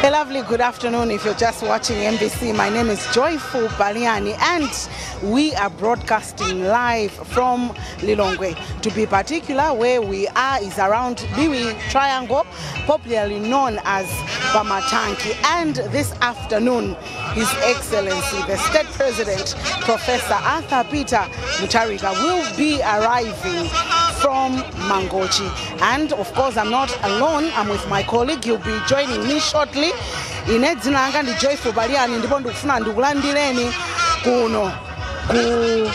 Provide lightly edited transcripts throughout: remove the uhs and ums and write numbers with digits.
A lovely good afternoon if you're just watching MBC. My name is Joyful Baliani and we are broadcasting live from Lilongwe. To be particular, where we are is around Biwi Triangle, popularly known as Pamatanki. And this afternoon, His Excellency, the State President, Professor Arthur Peter Mutharika, will be arriving from Mangochi. And of course, I'm not alone. I'm with my colleague. He'll be joining me shortly. Ine dzina langa ndi Joyful Baliani ndipo ndikufuna ndikulandireni kuno ku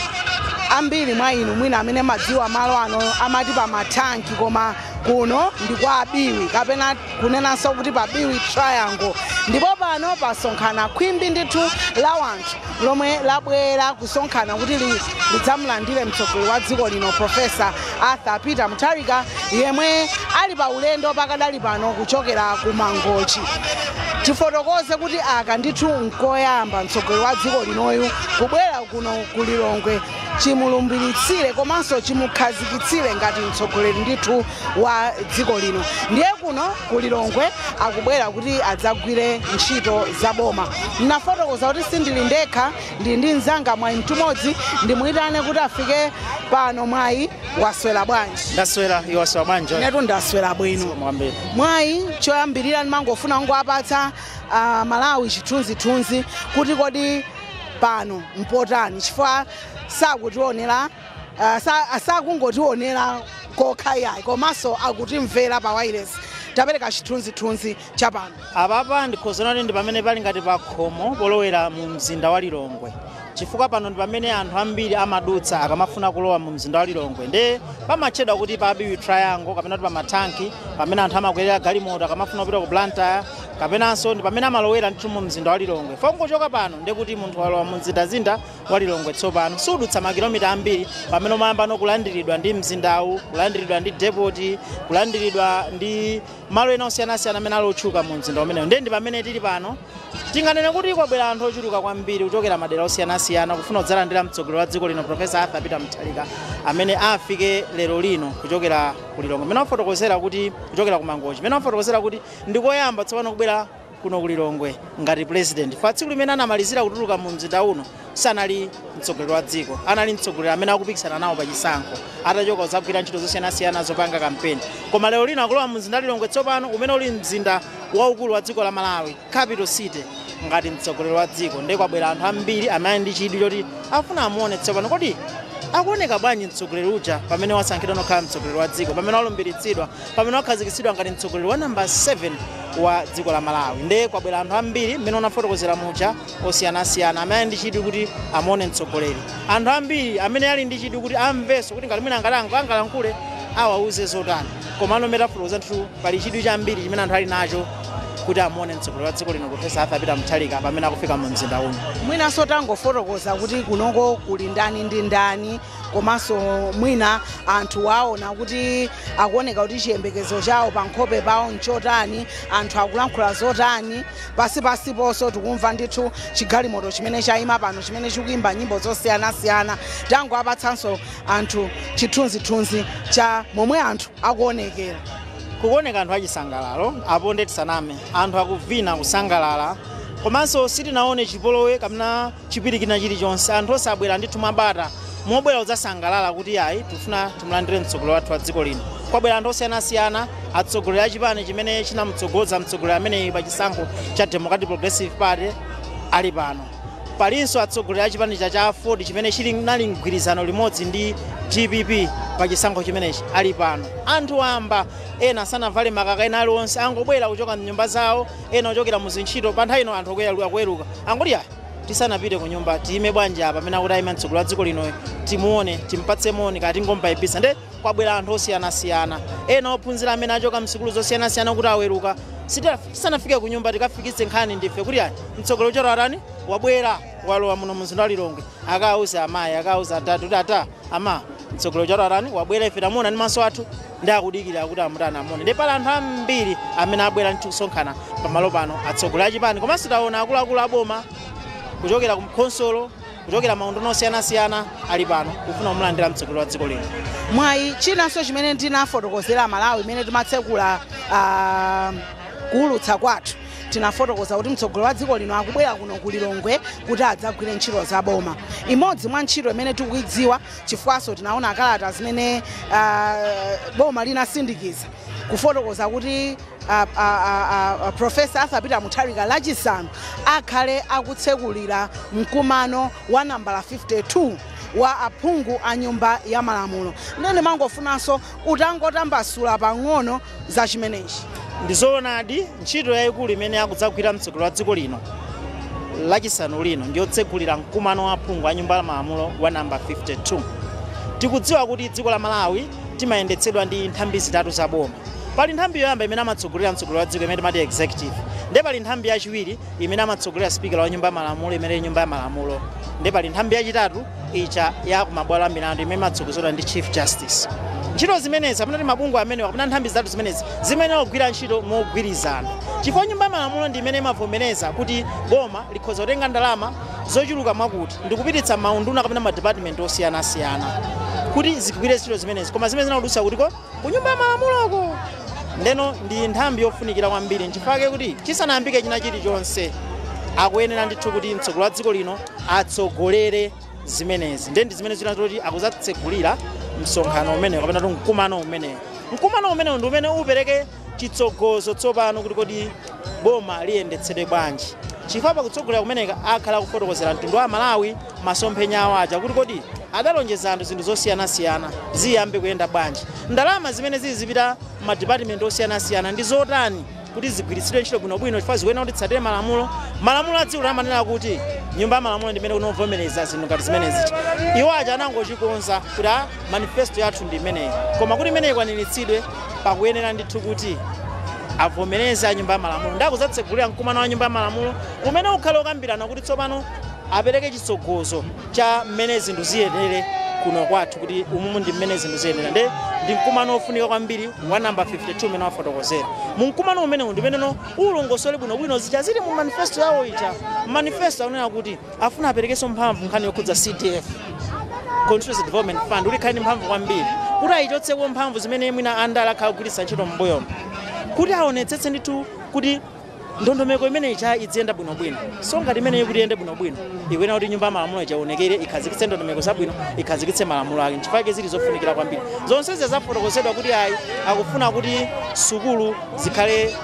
ambiri mwa inu mwina amene madziwa malo ano amati pa matanki, koma kuno ndi kwa Biwi, kapena kunenanso kuti pa Biwi Triangle. Ndipo pano pasonkhana khwimbi ndithu la wanthu lomwe labwera kusonkhana kuti lidzamulandire mtsogoleri wa dziko lino, Professor Arthur Peter Mutharika, yemwe ali pa ulendo pakadali pano kuchokera ku Mangochi. Tifotokoze kuti aka ndithu nkoyamba mtsogoleri wa dziko linoyu kubwera kuno ku Lilongwe chimulumbiritsire komanso chimukhazikitsire ngati mtsogoleri ndithu wa dziko lino. Ndiye kuno ku Lilongwe akubwera kuti adzagwire ntchito za boma. Nafotokoza kuti sindili ndekha, ndili ndi mzanga Mwayi Mtumodzi. Ndimuyitane kuti afike pano. Mwayi, waswera bwanji? Ndaswera, iwe waswera bwanji? Inetu ndaswera bwino. Mwambiri. Mwayi, choyambirira ndimangofuna kungoapatsa Malawi chithunzithunzi kuti kodi pano mpotani, chifukwa sakutionera, sakungotionera kokha yayi, komanso akutimvera pa wireless. Tapereka chithunzithunzi cha pano. Apapa ndikhozana kuti ndi pamene pali ngati pa khomo polowera mu mzinda wa Lilongwe, chifukwa pano ndi pamene anthu ambiri amadutsa akamafuna kulowa mu mzinda wa Lilongwe. Nde pamatchedwa kuti pa Biwi Triangle kapena kuti pa matanki, pamene anthu amakwerera galimoto akamafuna kupita ku Blantyre, kapenanso ndi pamene amalowera ndithu mu mzinda wa Lilongwe. Fongochoka pano ndi kuti munthu walowa mu mzindazinda wa Lilongwe tsopano. Sudutsa makilomita ambiri pamene umayamba no kulandiridwa ndi mzindawu, kulandiridwa ndi depoti, kulandiridwa ndi malo ena osiyanasiyana amene ali otchuka mu mzinda umenewu. Ndiye ndi pamene tili pano. Tinganene kuti kwabwera anthu ochuluka kwambiri kuchokera madera osiyanasiyana kufuna kudzalandira mtsogoleri wa dziko lino, Professor Arthur Peter Mutharika, amene afike lero lino kuchokera ku Lilongwe, amene wafotokozera kuti kuchokera ku Mangochi, amene wafotokozera kuti ndikoyamba tsopano kubwera kuno ku Lilongwe ngati president. Fa tsiku limene anamalizira kutuluka mu mzinda uno sanali mtsogoleri wa dziko, anali mtsogoleri amene akupikisana nawo pachisankho, atachoka kudzagwira ntchito zosiyanasiyana zopanga kampeni. Koma lero lino akulowa mu mzinda Lilongwe tsopano, umene uli mzinda waukulu wa dziko la Malawi, capital city, ngati mtsogoleri wa dziko. Ndiye kwabwera anthu ambiri amene ndi chidwi choti afuna amuone tsopano, kodi akuoneka bwanji mtsogoleri uja pamene wasankhidwa nokhala mtsogoleri wa dziko, pamene walumbiritsidwa, pamene wakhazikitsidwa ngati mtsogoleri wa namba 7 wa dziko la Malawi. Ndiye kwabwera anthu ambiri mmene unafotokozera muja, osiyanasiyana, amene ali ndi chidwi kuti amuone mtsogoleri, anthu ambiri amene ali ndi chidwi kuti amvenso kuti ngati mwina angalankhule, awauze zotani. Komano mmene tafotokoza ndithu, pali chidwi chambiri chimene anthu ali nacho kuti amuone mtsogoleri wa dziko lino, Professor Arthur Peter Mutharika, pamene akufika mu mzinda uno. Mwinanso tangofotokoza kuti kunoko kuli ndani ndi ndani, komanso mwina anthu aona kuti akuoneka kuti chiyembekezo chawo pa nkhope pawo nchotani, anthu akulankhula zotani. Pasipasiponso tikumva ndithu chigalimoto chimene chayima pano chimene chikuyimba nyimbo zosiyanasiyana. Tangoapatsanso anthu chithunzithunzi cha momwe anthu akuonekera. Kukuoneka anthu achisangalalo apo, nde tisaname, anthu akuvina, kusangalala, komanso sitinaone chipolowe kapena chipirikina chilichonse. Anthu osabwera ndithu mwabata, mobwera kudzasangalala kuti ayi, tifuna timulandire mtsogoleri wathu wa dziko lino. Kwabwera anthu osiyanasiyana, atsogoleri a chipani chimene chinamutsogoza mtsogoleri ameneyi pa chisankho cha Democratic Progressive Party ali pano. Palinso atsogoleri a chipani cha AFORD chimene chili nali mgwirizano limodzi ndi DPP pa chisankho chimenechi ali pano. Anthu amba ena sanavale makaka ena aliwonse, angobwera kuchoka mnyumba zawo, ena kuchokera mu zintchito. Pa nthawi ino anthu akuweruka, angoti ayi, tisanapite ku nyumba tiyime bwanji apa pamene akuti ayima mtsogoleri wa dziko lino, timuone, timpatse moni, kati tingomupayipisa. Nde kwabwera anthu osiyanasiyana, ena ophunzira amene achoka msukulu zosiyanasiyana kuti aweruka, tisanafike ku nyumba tikafikitse nkhani ndife kuti ayi, mtsogoleri uchero atani, wabwera, walowa muno mzinda wa Lilongwe. Akauza amayi, akauza atatu kuti ata ama, mtsogoleri uchero atani, wabwera, ife tamuona ndi maso athu, ndi akudikira kuti amutani, amuone. Ndi pali anthu ambiri amene abwera ndi kusonkhana pamalo pano, atsogoleri achipani, komanso taona akuluakulu aboma kuchokera ku khonsolo, kuchokera maunduna osiyanasiyana ali pano kufuna kumulandira mtsogoleri wa dziko lino. Mwayi, chinanso chimene ndinafotokozera Malawi imene timatsekula kuwulutsa kwathu, tinanena kuti Tinafotokoza kuti mtsogoleri wa dziko lino akubwera kuno ku Lilongwe kuti adzagwire ntchito za boma. Imodzi mwa ntchito imene tikuidziwa, chifukwaso tinaona kalata zimene boma linasindikiza kufotokoza kuti Professor Arthur Peter Mutharika lachisanu akhale akutsekulira mkumano wa nambala 52 wa aphungu a nyumba ya malamulo. Ndene mangofunanso utangotambasula pang'ono za chimenechi. Ndizoonadi, ntchito yayikulu imene akudzagwira mtsogoleri wa dziko lino lachisanu lino ndiyotsekulira mkumano wa aphungu a nyumba ya malamulo wa namba 52. Tikudziwa kuti dziko la Malawi timayendetsedwa ndi nthambi zitatu za boma. Pali nthambi yoyamba imene amatsogolera mtsogoleri wa dziko, imene timati executive. Nde pali nthambi yachiwiri imene amatsogolera spikala wa nyumba ya malamulo, imene nyumba ya malamulo. Nde pali nthambi yachitatu ija ya kumabwalo a milandu, imene imatsogozedwa ndi Chief Justice. Ntchito zimenezi, kapena mabungwe amenewa, kapena nthambi zitatu zimenezi, zimene ogwira ntchito mogwirizana, chifukwa nyumba ya malamulo ndi imene imavomereza kuti boma likhoza kutenga ndalama zochuluka mwakuti ndikupititsa maunduna kapena madepartment osiyanasiyana kuti zigwire ntchito zimenezi, koma zimene zinadutsa kutiko? Ku nyumba ya malamuloko. Ndeno ndi nthambi yofunikira kwambiri, nchifukwa kuti chisanayambike china chilichonse akuyenera ndithu kuti mtsogoleri wa dziko lino atsogolere zimenezi. Ndiye ndi zimene zinatoti akudzatsegulira msonkhano umenewo, kapena kuti mkumano umenewo. Mkumano umenewo ndi umene upereke chitsogozo tsopano kuti kodi boma liyendetsedwe bwanji, chifukwa pakutsogolera kumeneka akhala kufotokozera mtundu wa Malawi masomphenya awo aja, kuti kodi adalonjeza anthu zinthu zosiyanasiyana ziyambe kuyenda bwanji, ndalama zimene zili zipita madepartment osiyanasiyana ndi zotani kuti zigwiritsidwe ntchito bwinobwino, chifukwa zikuyenera kuti tsatire malamulo. Malamulo a dziko amanena kuti nyumba ya malamulo ndi imene kunovomereza zinthu ngati zimenezi. Iwo aja anangochikonza kuti a manifesto yathu ndi imeneyi, koma kuti imeneyi ikwaniritsidwe pakuyenera ndithu kuti avomereze a nyumba ya malamulo. Ndakudzatsegulira mkumano wa nyumba ya malamulo umene ukhale ukambirana kuti tsopano apereke chitsogozo cha mmene zinthu ziyendere kuno kwathu, kuti umumu ndi mmene zinthu ziyendera. Nde ndi mkumano ofunika kwambiri wa namba 52 umene wafotokozera. Mu mkumano umenewu ndi umeneno ulongosole bwinobwino zija zili mu manifesto yawo ija. Manifesto akunena kuti afuna aperekenso mphamvu nkhani yokhudza CDF, Constituency Development Fund, kuti ikhale ndi mphamvu kwambiri, kuti ayichotseko mphamvu zimene mwina andale akhala kugwiritsa ntchito m'mbuyomo, kuti aonetsetse ndithu kuti ndondomeko imene ija idziyenda bwinobwino. So ngati imeneyi kuti iyende bwinobwino, ikuyenera kuti nyumba ya malamulo ichaonekere, ikhazikitse ndondomeko zabwino, ikhazikitse malamulo ake. Nchifukwa zili zofunikira kwambiri. Zonsezi zafotokozedwa kuti ayi, akufuna kuti sukulu zikhale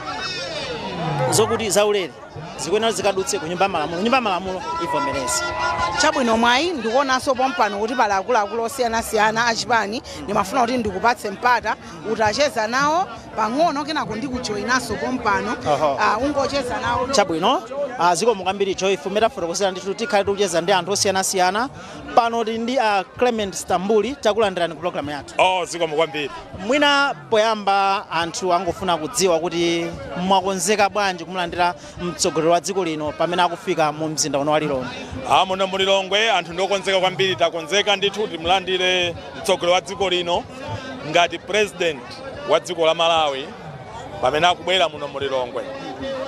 zokuti zaulere, zikuyenera zikadutse ku nyumba ya malamulo, nyumba ya malamulo ivomereze. Chabwino mwayi, ndikuonanso pompano kuti pali akuluakulu osiyanasiyana achipani. Ndimafuna kuti ndikupatse mpata utacheza nawo pang'ono, kenako ndikujoyinanso pompano. Ungocheza nawo. Chabwino, zikomo kwambiri Joyful. Metafotokozera ndithu tikhale tikucheza ndi anthu osiyanasiyana pano. Tili ndi Clement Stambuli. Takulandirani ku programu yathu. Oh, zikomo kwambiri. Mwina poyamba anthu angofuna kudziwa kuti mwakonzeka bwanji kumulandira mtsogoleri wa dziko lino pamene akufika mu mzinda uno wa Lilongwe? Ah, muno mu Lilongwe anthu ndiokonzeka kwambiri. Takonzeka ndithu timulandire mtsogoleri wa dziko lino ngati president wa dziko la Malawi pamene akubwera muno mu Lilongwe,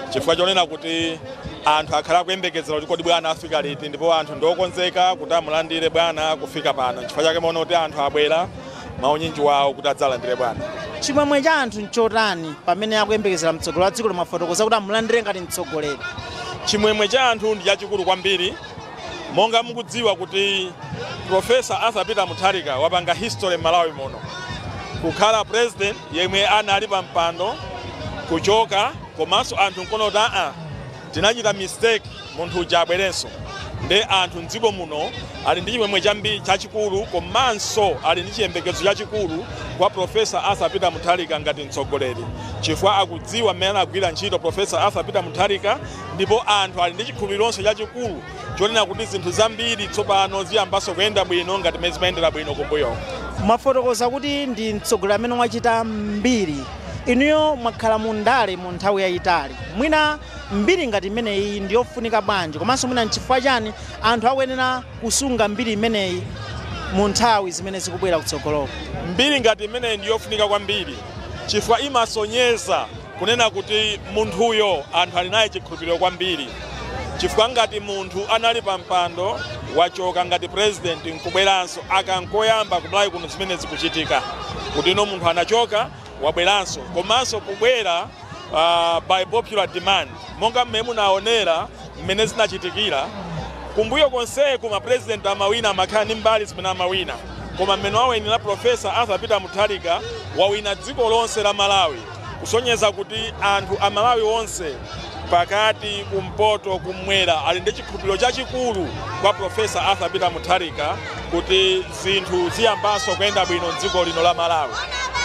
chifukwa chonena kuti anthu akhala akuyembekezera kuti kodi bwana afika liti, ndipo anthu ndiokonzeka kuti amulandire bwana kufika pano. Chifukwa chake maona kuti anthu abwera maunyinji wawo kuti adzalandire bwana. Chimwemwe cha anthu nchotani pamene akuyembekezera mtsogoleri wa dziko limafotokoza kuti amulandire ngati mtsogoleri? Chimwemwe cha anthu ndi chachikulu kwambiri. Monga mukudziwa kuti Professor Arthur Peter Mutharika wapanga history m'Malawi muno kukhala president yemwe anali pa mpando kuchoka, komanso anthu nkonoti aa, tinachita mistake, munthu uja abwerenso. Nde anthu mdziko muno ali ndi chimwemwe chambi chachikulu, komanso ali ndi chiyembekezo chachikulu kwa Professor Arthur Peter Mutharika ngati mtsogoleri, chifukwa akudziwa mmene anagwira ntchito Professor Arthur Peter Mutharika, ndipo anthu ali ndi chikhulupironso chachikulu chonena kuti zinthu zambiri tsopano ziyambanso kuyenda bwino ngati mmene zimayendera bwino kumbuyo. Mwafotokoza kuti ndi mtsogoleri amene wachita mbiri. Inuyo mwakhala mu ndale mu nthawi yayitali. Mwina mbiri ngati imeneyi ndiyofunika bwanji, komanso mwina nchifukwa chani anthu akuyenera kusunga mbiri imeneyi mu nthawi zimene zikubwera kutsogoloko? Mbiri ngati imeneyi ndiyofunika kwambiri, chifukwa imasonyeza kunena kuti munthuyo anthu ali naye chikhulupiriro kwambiri, chifukwa ngati munthu anali pa mpando, wachoka ngati president nkubweranso, akankoyamba kumalawi kuno zimene zikuchitika kuti ino munthu anachoka wabweranso, komanso kubwera By popular demand, monga mmene munaonera mmene zinachitikira kumbuyo konseku, mapresident amawina, amakhala ndi mbali zimene amawina, koma mmene wawinira Professor Arthur Peter Mutharika, wawina dziko lonse la Malawi, kusonyeza kuti anthu a Malawi onse, pakati, kumpoto, kumwera, ali ndi chikhulupiriro chachikulu kwa Professor Arthur Peter Mutharika kuti zinthu ziyambanso kuyenda bwino mdziko lino la Malawi.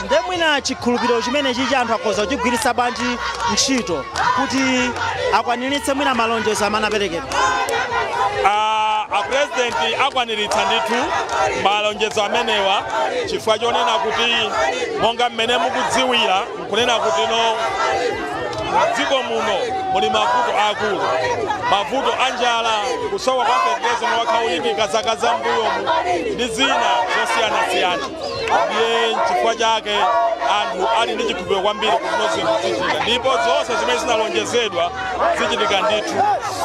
Nde mwina chikhulupiriro chimenechi cha anthu akhoza kuchigwiritsa bwanji ntchito kuti akwaniritse mwina malonjezo amene aperekedwa? A president akwaniritsa ndithu malonjezo amenewa, chifukwa chonena kuti monga mmene mukudziwira, nkunena kuti no, dziko muno muli mavuto akulu, mavuto a njala, kusowa kwa fetereza wakhauyikika zaka zambuyomu ndi zina zosiyanasiyana. Ndiye chifukwa chake anthu ali ndi chikhulupiriro kwambiri kuti zinthu zichitika, ndipo zonse zimene zinalonjezedwa zichitika ndithu,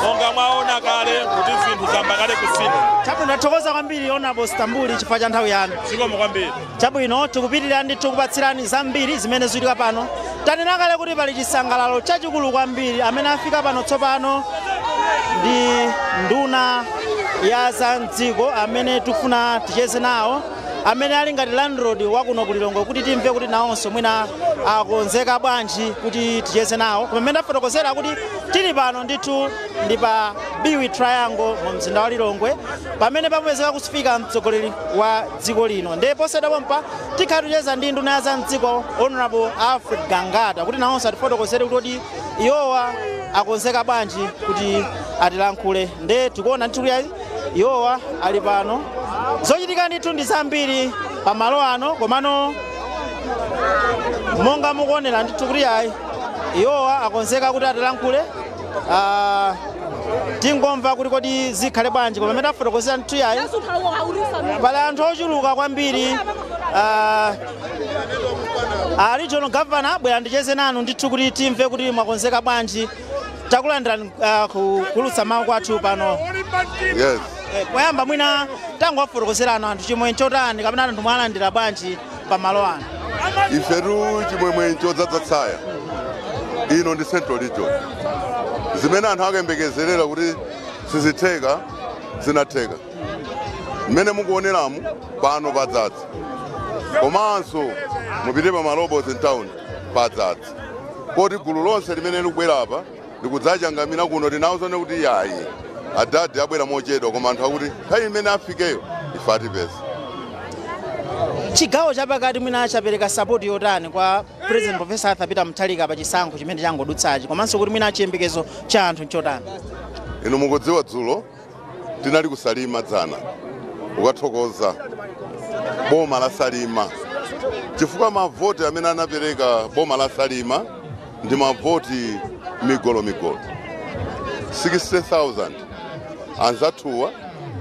monga mwaona kale kuti zinthu zayamba kale kusintha. Chabwino, ndathokoza kwambiri, Honorable Stambuli, chifukwa cha nthawi yanu. Zikomo kwambiri. Chabwino, tikupitirira ndithu kupatsirani zambiri zimene zikuchitika pano. Tanena kale kuti pali chisangalalo chachikulu kwambiri. Amene afika pano tsopano ndi nduna ya za mdziko amene tikufuna ticheze nawo, amene ali ngati landlord wakuno ku Lilongwe, kuti timve kuti nawonso mwina akonzeka bwanji kuti ticheze nawo. Koma mmene ndafotokozera kuti tili pano ndithu ndi pa Biwi Triangle mu mzinda wa Lilongwe, pamene pamupezeka kufika mtsogoleri wa dziko lino. Ndiye posachedwa pompa tikhala ticheza ndi nduna ya za mdziko, Honorable Alfred Gangata, kuti nawonso atifotokozere kuti kodi iwowa akonzeka bwanji kuti atilankhule. Nde tikuona ndithu kuti iwowa ali pano. Zochitika ndithu ndi zambiri pamalo ano, komano monga mukuonera ndithu kuti ayi, iwowa akonzeka kuti atilankhule. Tingomva kuti kodi zikhale bwanji. Koma pamene afotokozera ndithu, yayi, pali anthu ochuluka kwambiri. Regional governor, bwera ndicheze nanu ndithu kuti timve kuti mwakonzeka bwanji. Takulandirani kuulutsa mawu kwathu pano. Yes. Poyamba mwina tangowafotokozerani anthu chimwe chotani kapena anthu mwalandira bwanji pamalo ano? Ifetu chimwemwe chodzaza tsaya. Ino ndi Central Region. Zimene anthu akuyembekezerera kuti sizitheka, zinatheka. Mmene mukuoneramu pano padzadza, komanso mupite pa Malobos in town padzadza, koti gulu lonse limene likubwera apa likudzachangamira kuno. Tinawuzone kuti yayi, adadi abwera mochedwa, koma anthu akuti nthawi imene afikeyo ife atipeza. Chigawo chapakati mwina chapereka support yotani kwa President Professor Arthur Peter Mutharika pa chisankho chimene changodutsachi, komanso kuti mwina chiyembekezo cha anthu nchotani? Inu mukudziwa, dzulo tinali kuSalima, dzana, kukathokoza boma la Salima, chifukwa mavoti amene anapereka boma la Salima ndi mavoti migolomigolo 60,000, anzathuwa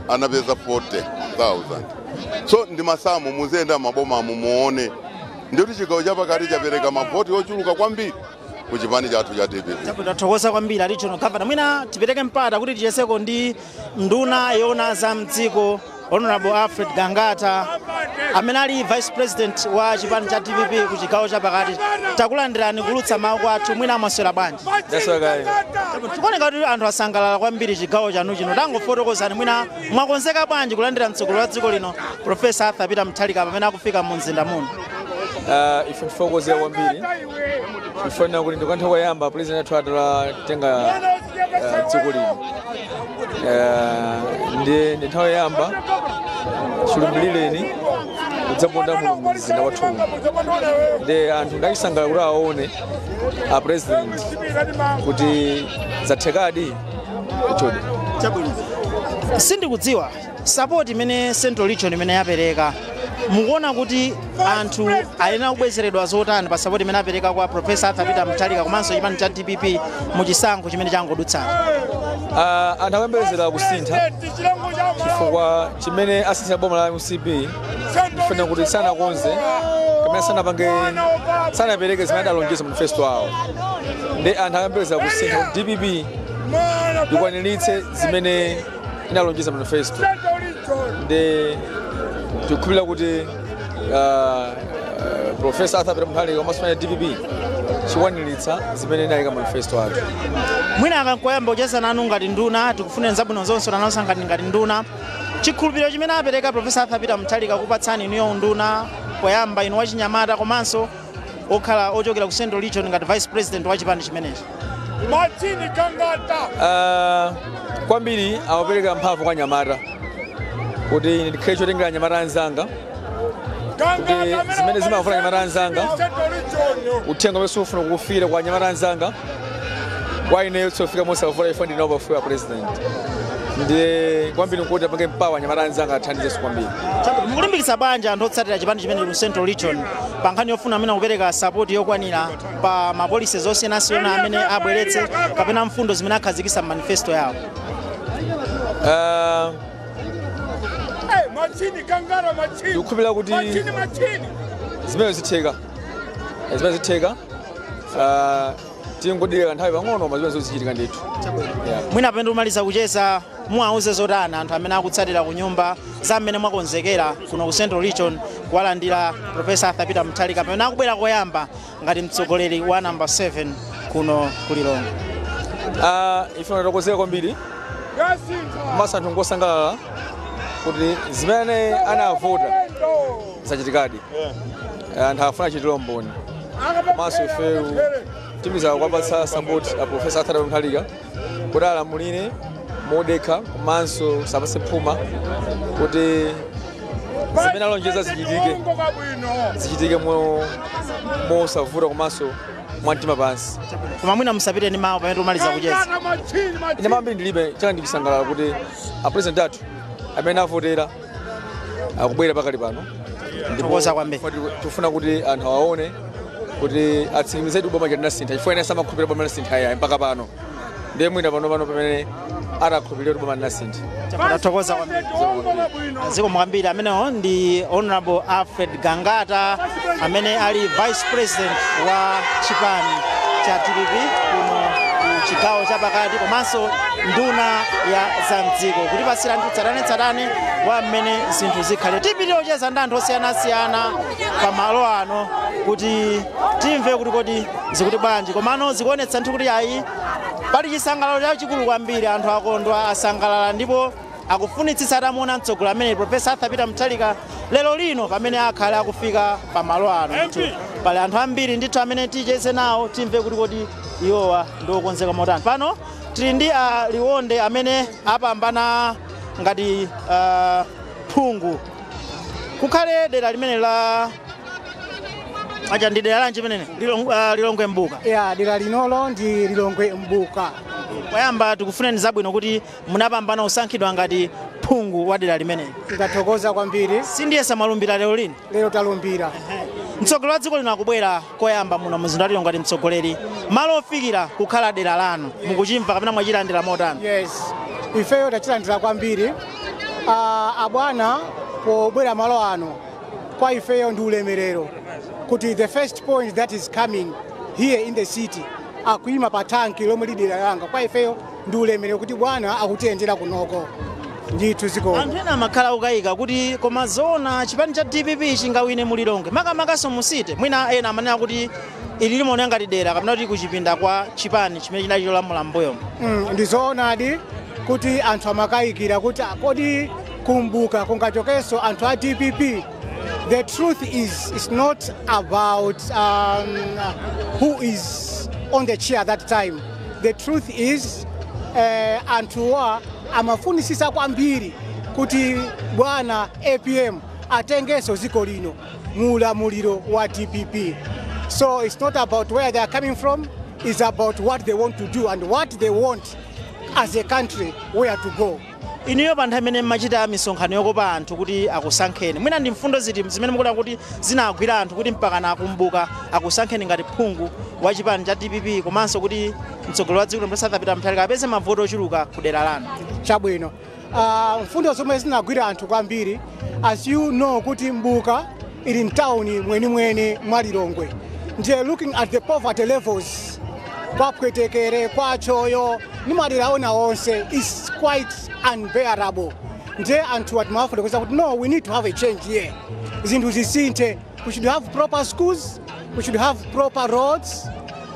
anapeza 40,000. So ndi masamu, muziyenda mabomamo muone ndikuti chigawo chapakati chapereka mavoti ochuluka kwambiri ku chipani chathu cha DPP. Tathokoza kwambiri, regional governor. Mwina tipereke mpata kuti tichezeko ndi nduna yoona za mdziko, Honorable Alfred Gangata, amene ali vice president wa chipani cha DPP ku chigawo chapakati. Takulandirani kulutsa mawu kwathu. Mwina mwaswera bwanji? Ndaswera. Tikuoneka kuti anthu asangalala kwambiri chigawo chanu chino. Tangofotokozani, mwina mwakonzeka bwanji kulandira mtsogoleri wa dziko lino, Professor Arthur Peter Mutharika, pamene akufika mu mzinda muno? Ife tifokozera kwambiri, tifanira kuti ndikanthawi koyamba president athu atalatenga dziko lino. Ndi nthawi yoyamba chilumbireni kudzaponda muno mu mzinda wathu uno, ndi anthu ndachisangalala kuti aone a president kuti zathekadi chodi. Chabwino, sindikudziwa support imene Central Region imene yapereka, mukuona kuti anthu ayenera kubwezeredwa zotani pa support imene apereka kwa Professor Arthur Peter Mutharika komanso chipani cha DPP mu chisankho chimene changodutsana? Anthu akuyembekezera kusintha, chifukwa chimene asintha boma la MCP, ndifuna kuti sanakonze kapena sanapange, sanapereke zimene adalonjeza manifesto awo. Ndi anthu akuyembekezera kusintha, kuti DPP ikwaniritse zimene inalonjeza manifesto. Ndi tikukhulupirira kuti Professor Arthur Peter Mutharika komanso DPP Chikwaniritsa zimene inayika manifesto athu. Mwina akankoyamba kucheza nanu ngati nduna, tikufunira zabwino zonse nanonso ngati nduna. Chikhulupiriro chimene apereka Professor Arthur Peter Mutharika kupatsani inuyo unduna poyamba, inu wachinyamata komanso okhala ochokera ku Central Region ngati vice president wa chipani chimenechi? Machini Kangata. Kwambiri amapereka mphamvu kwa anyamata kuti ine ndikhale chotengera anyamata anzanga, kuti zimene zimafuna anyamata anzanga, uthenga umene sufuna kufira kwa anyamata anzanga, kwa ineyo tsofika mosavuta ifo ndinawo pafupi wa president. Ndiye kwambiri nkuti apange mpawa anyamata anzanga, athandizenso kwambiri. Mukulimbikitsa bwanji anthu otsatira chipani chimene ku Central Region pa nkhani yofuna amene akupereka support yokwanira pa ma policies osiyanasiyana amene abweretse kapena mfundo zimene akhazikitsa manifesto yawo? Machini Kangara machini. Ndikukhulupirira kuti Machini machini. zimene zitheka, zimene zitheka, tingodikira nthawi pang'ono, koma zimene zozichitika ndithu. Yeah. Mwina pamene umaliza kucheza, muwauze zotani anthu amene akutsatira ku nyumba za mmene mwakonzekera kuno ku Central Region kuwalandira Professor Arthur Peter Mutharika pamene akubwera koyamba ngati mtsogoleri wa number 7 kuno ku Lilongwe? Ife tatokozeka kwambiri komanso anthu ngosangalala kuti zimene anavota zachitikadi. Anthu afuna chitiro mboni, komanso ifeyo timiza kuwapatsa support a Professor Arthur Peter Mutharika kuti alamulire modekha komanso sapase phuma, kuti zimene alonjeza zichitike, zichitike mosavuta komanso mwamtima pansi. Koma mwina musapite ndi mawu pamene tumaliza kucheza. Ine mambiri ndilibe, chaka ndikusangalala kuti a president athu amene avotera akubwera pakali pano. Thokoza kwambiri. Tifuna kuti anthu awaone kuti atsimikizedi boma linasintha, chifukwa ine samakhulupirira boma linasintha yayi mpaka pano. Ndiye mwina pano pamene atakhulupirira kuti boma linasintha. Tathokoza kwambiri, zikomo kwambiri. Amenewo ndi Honorable Alfred Gangata amene ali vice president wa chipani cha DPP kuno ku chigawo chapakati komanso nduna ya zamdziko, kutipasira ndi tsatanetsatane wa mmene zinthu zikhale. Tipitire kucheza ndi anthu osiyanasiyana pa malo ano kuti timve kuti kodi zikuti bwanji. Komano zikuonetsa nthu kuti ayi, pali chisangalalo chachikulu kwambiri, anthu akondwa, asangalala ndipo akufunitsitsa atamuona mtsogoleri amene Professor Arthur Peter Mutharika lero lino pamene akhale akufika pamalo ano. Ndithu pali anthu ambiri ndithu amene ticheze nawo, timve kuti kodi iwowa ndiokonzeka motani. Pano tili ndi a Liwonde amene apambana ngati phungu kukhale dera limene la aja, ndi dera lanji pamene Lilongwe Mbuka? Ya, dera linolo ndi Lilongwe Mbuka. Poyamba tikufuneni zabwino kuti munapambana usankhidwa ngati phungu wa dera limeneli. Ndathokoza kwambiri. Sindiye samalumbira lero lino? Lero talumbira. Mtsogoleri wa dziko lino akubwera koyamba muno mzinda wa Lilongwe ngati mtsogoleri, malo ofikira kukhala dera lanu, mukuchimva kapena mwachilandira motani? Yes, ifeyo tachilandira kwambiri. Abwana pobwera malo ano, kwa ifeyo ndi ulemerero kuti the first point that is coming here in the city akuyima pa tanki lomwe lili dera langa. Kwa ifeyo ndi ulemerero kuti bwana akutiyendera kunoko ndithu, zikomo. Anthu ena amakhala akukayika kuti koma zoona chipani cha DPP chingawine mu Lilongwe, makamakaso mu city? Mwina ena amanena kuti ili limaoneka ngati dera kapena kuti kuchipinda kwa chipani chimene chinali cholamula m'mbuyomo. Ndizoonadi kuti anthu amakayikira kuti kodi kumbuka kungachokenso anthu a DPP. The truth is, it's not about who is on the chair that time. The truth is, anthuwa amafunisisa kwambiri kuti bwana APM atengenso dziko lino mu ulamuliro wa DPP. So it's not about where they are coming from, it's about what they want to do and what they want as a country, where to go. Inuyo pa nthawi imene mmachita misonkhano yokopa anthu kuti akusankheni, mwina ndi mfundo ziti zimene mukuona kuti zinagwira anthu kuti mpakana akumbuka akusankheni ngati phungu wa chipani cha DPP, komanso kuti mtsogoleri wa dziko lino Arthur Peter Mutharika apeze mavoto ochuluka ku dera lanu? Chabwino. Mfundo zomwe zinagwira anthu kwambiri, as you know kuti Mbuka ili mtawuni mwenimweni mwa Lilongwe, ndiye looking at the poverty levels kwa Pwetekere, kwa Choyo ndi madera ona onse is quite unbearable. Ndiye anthu atimawafotokoza kuti no, we need to have a change here, zinthu zisinthe. We should have proper schools, we should have proper roads.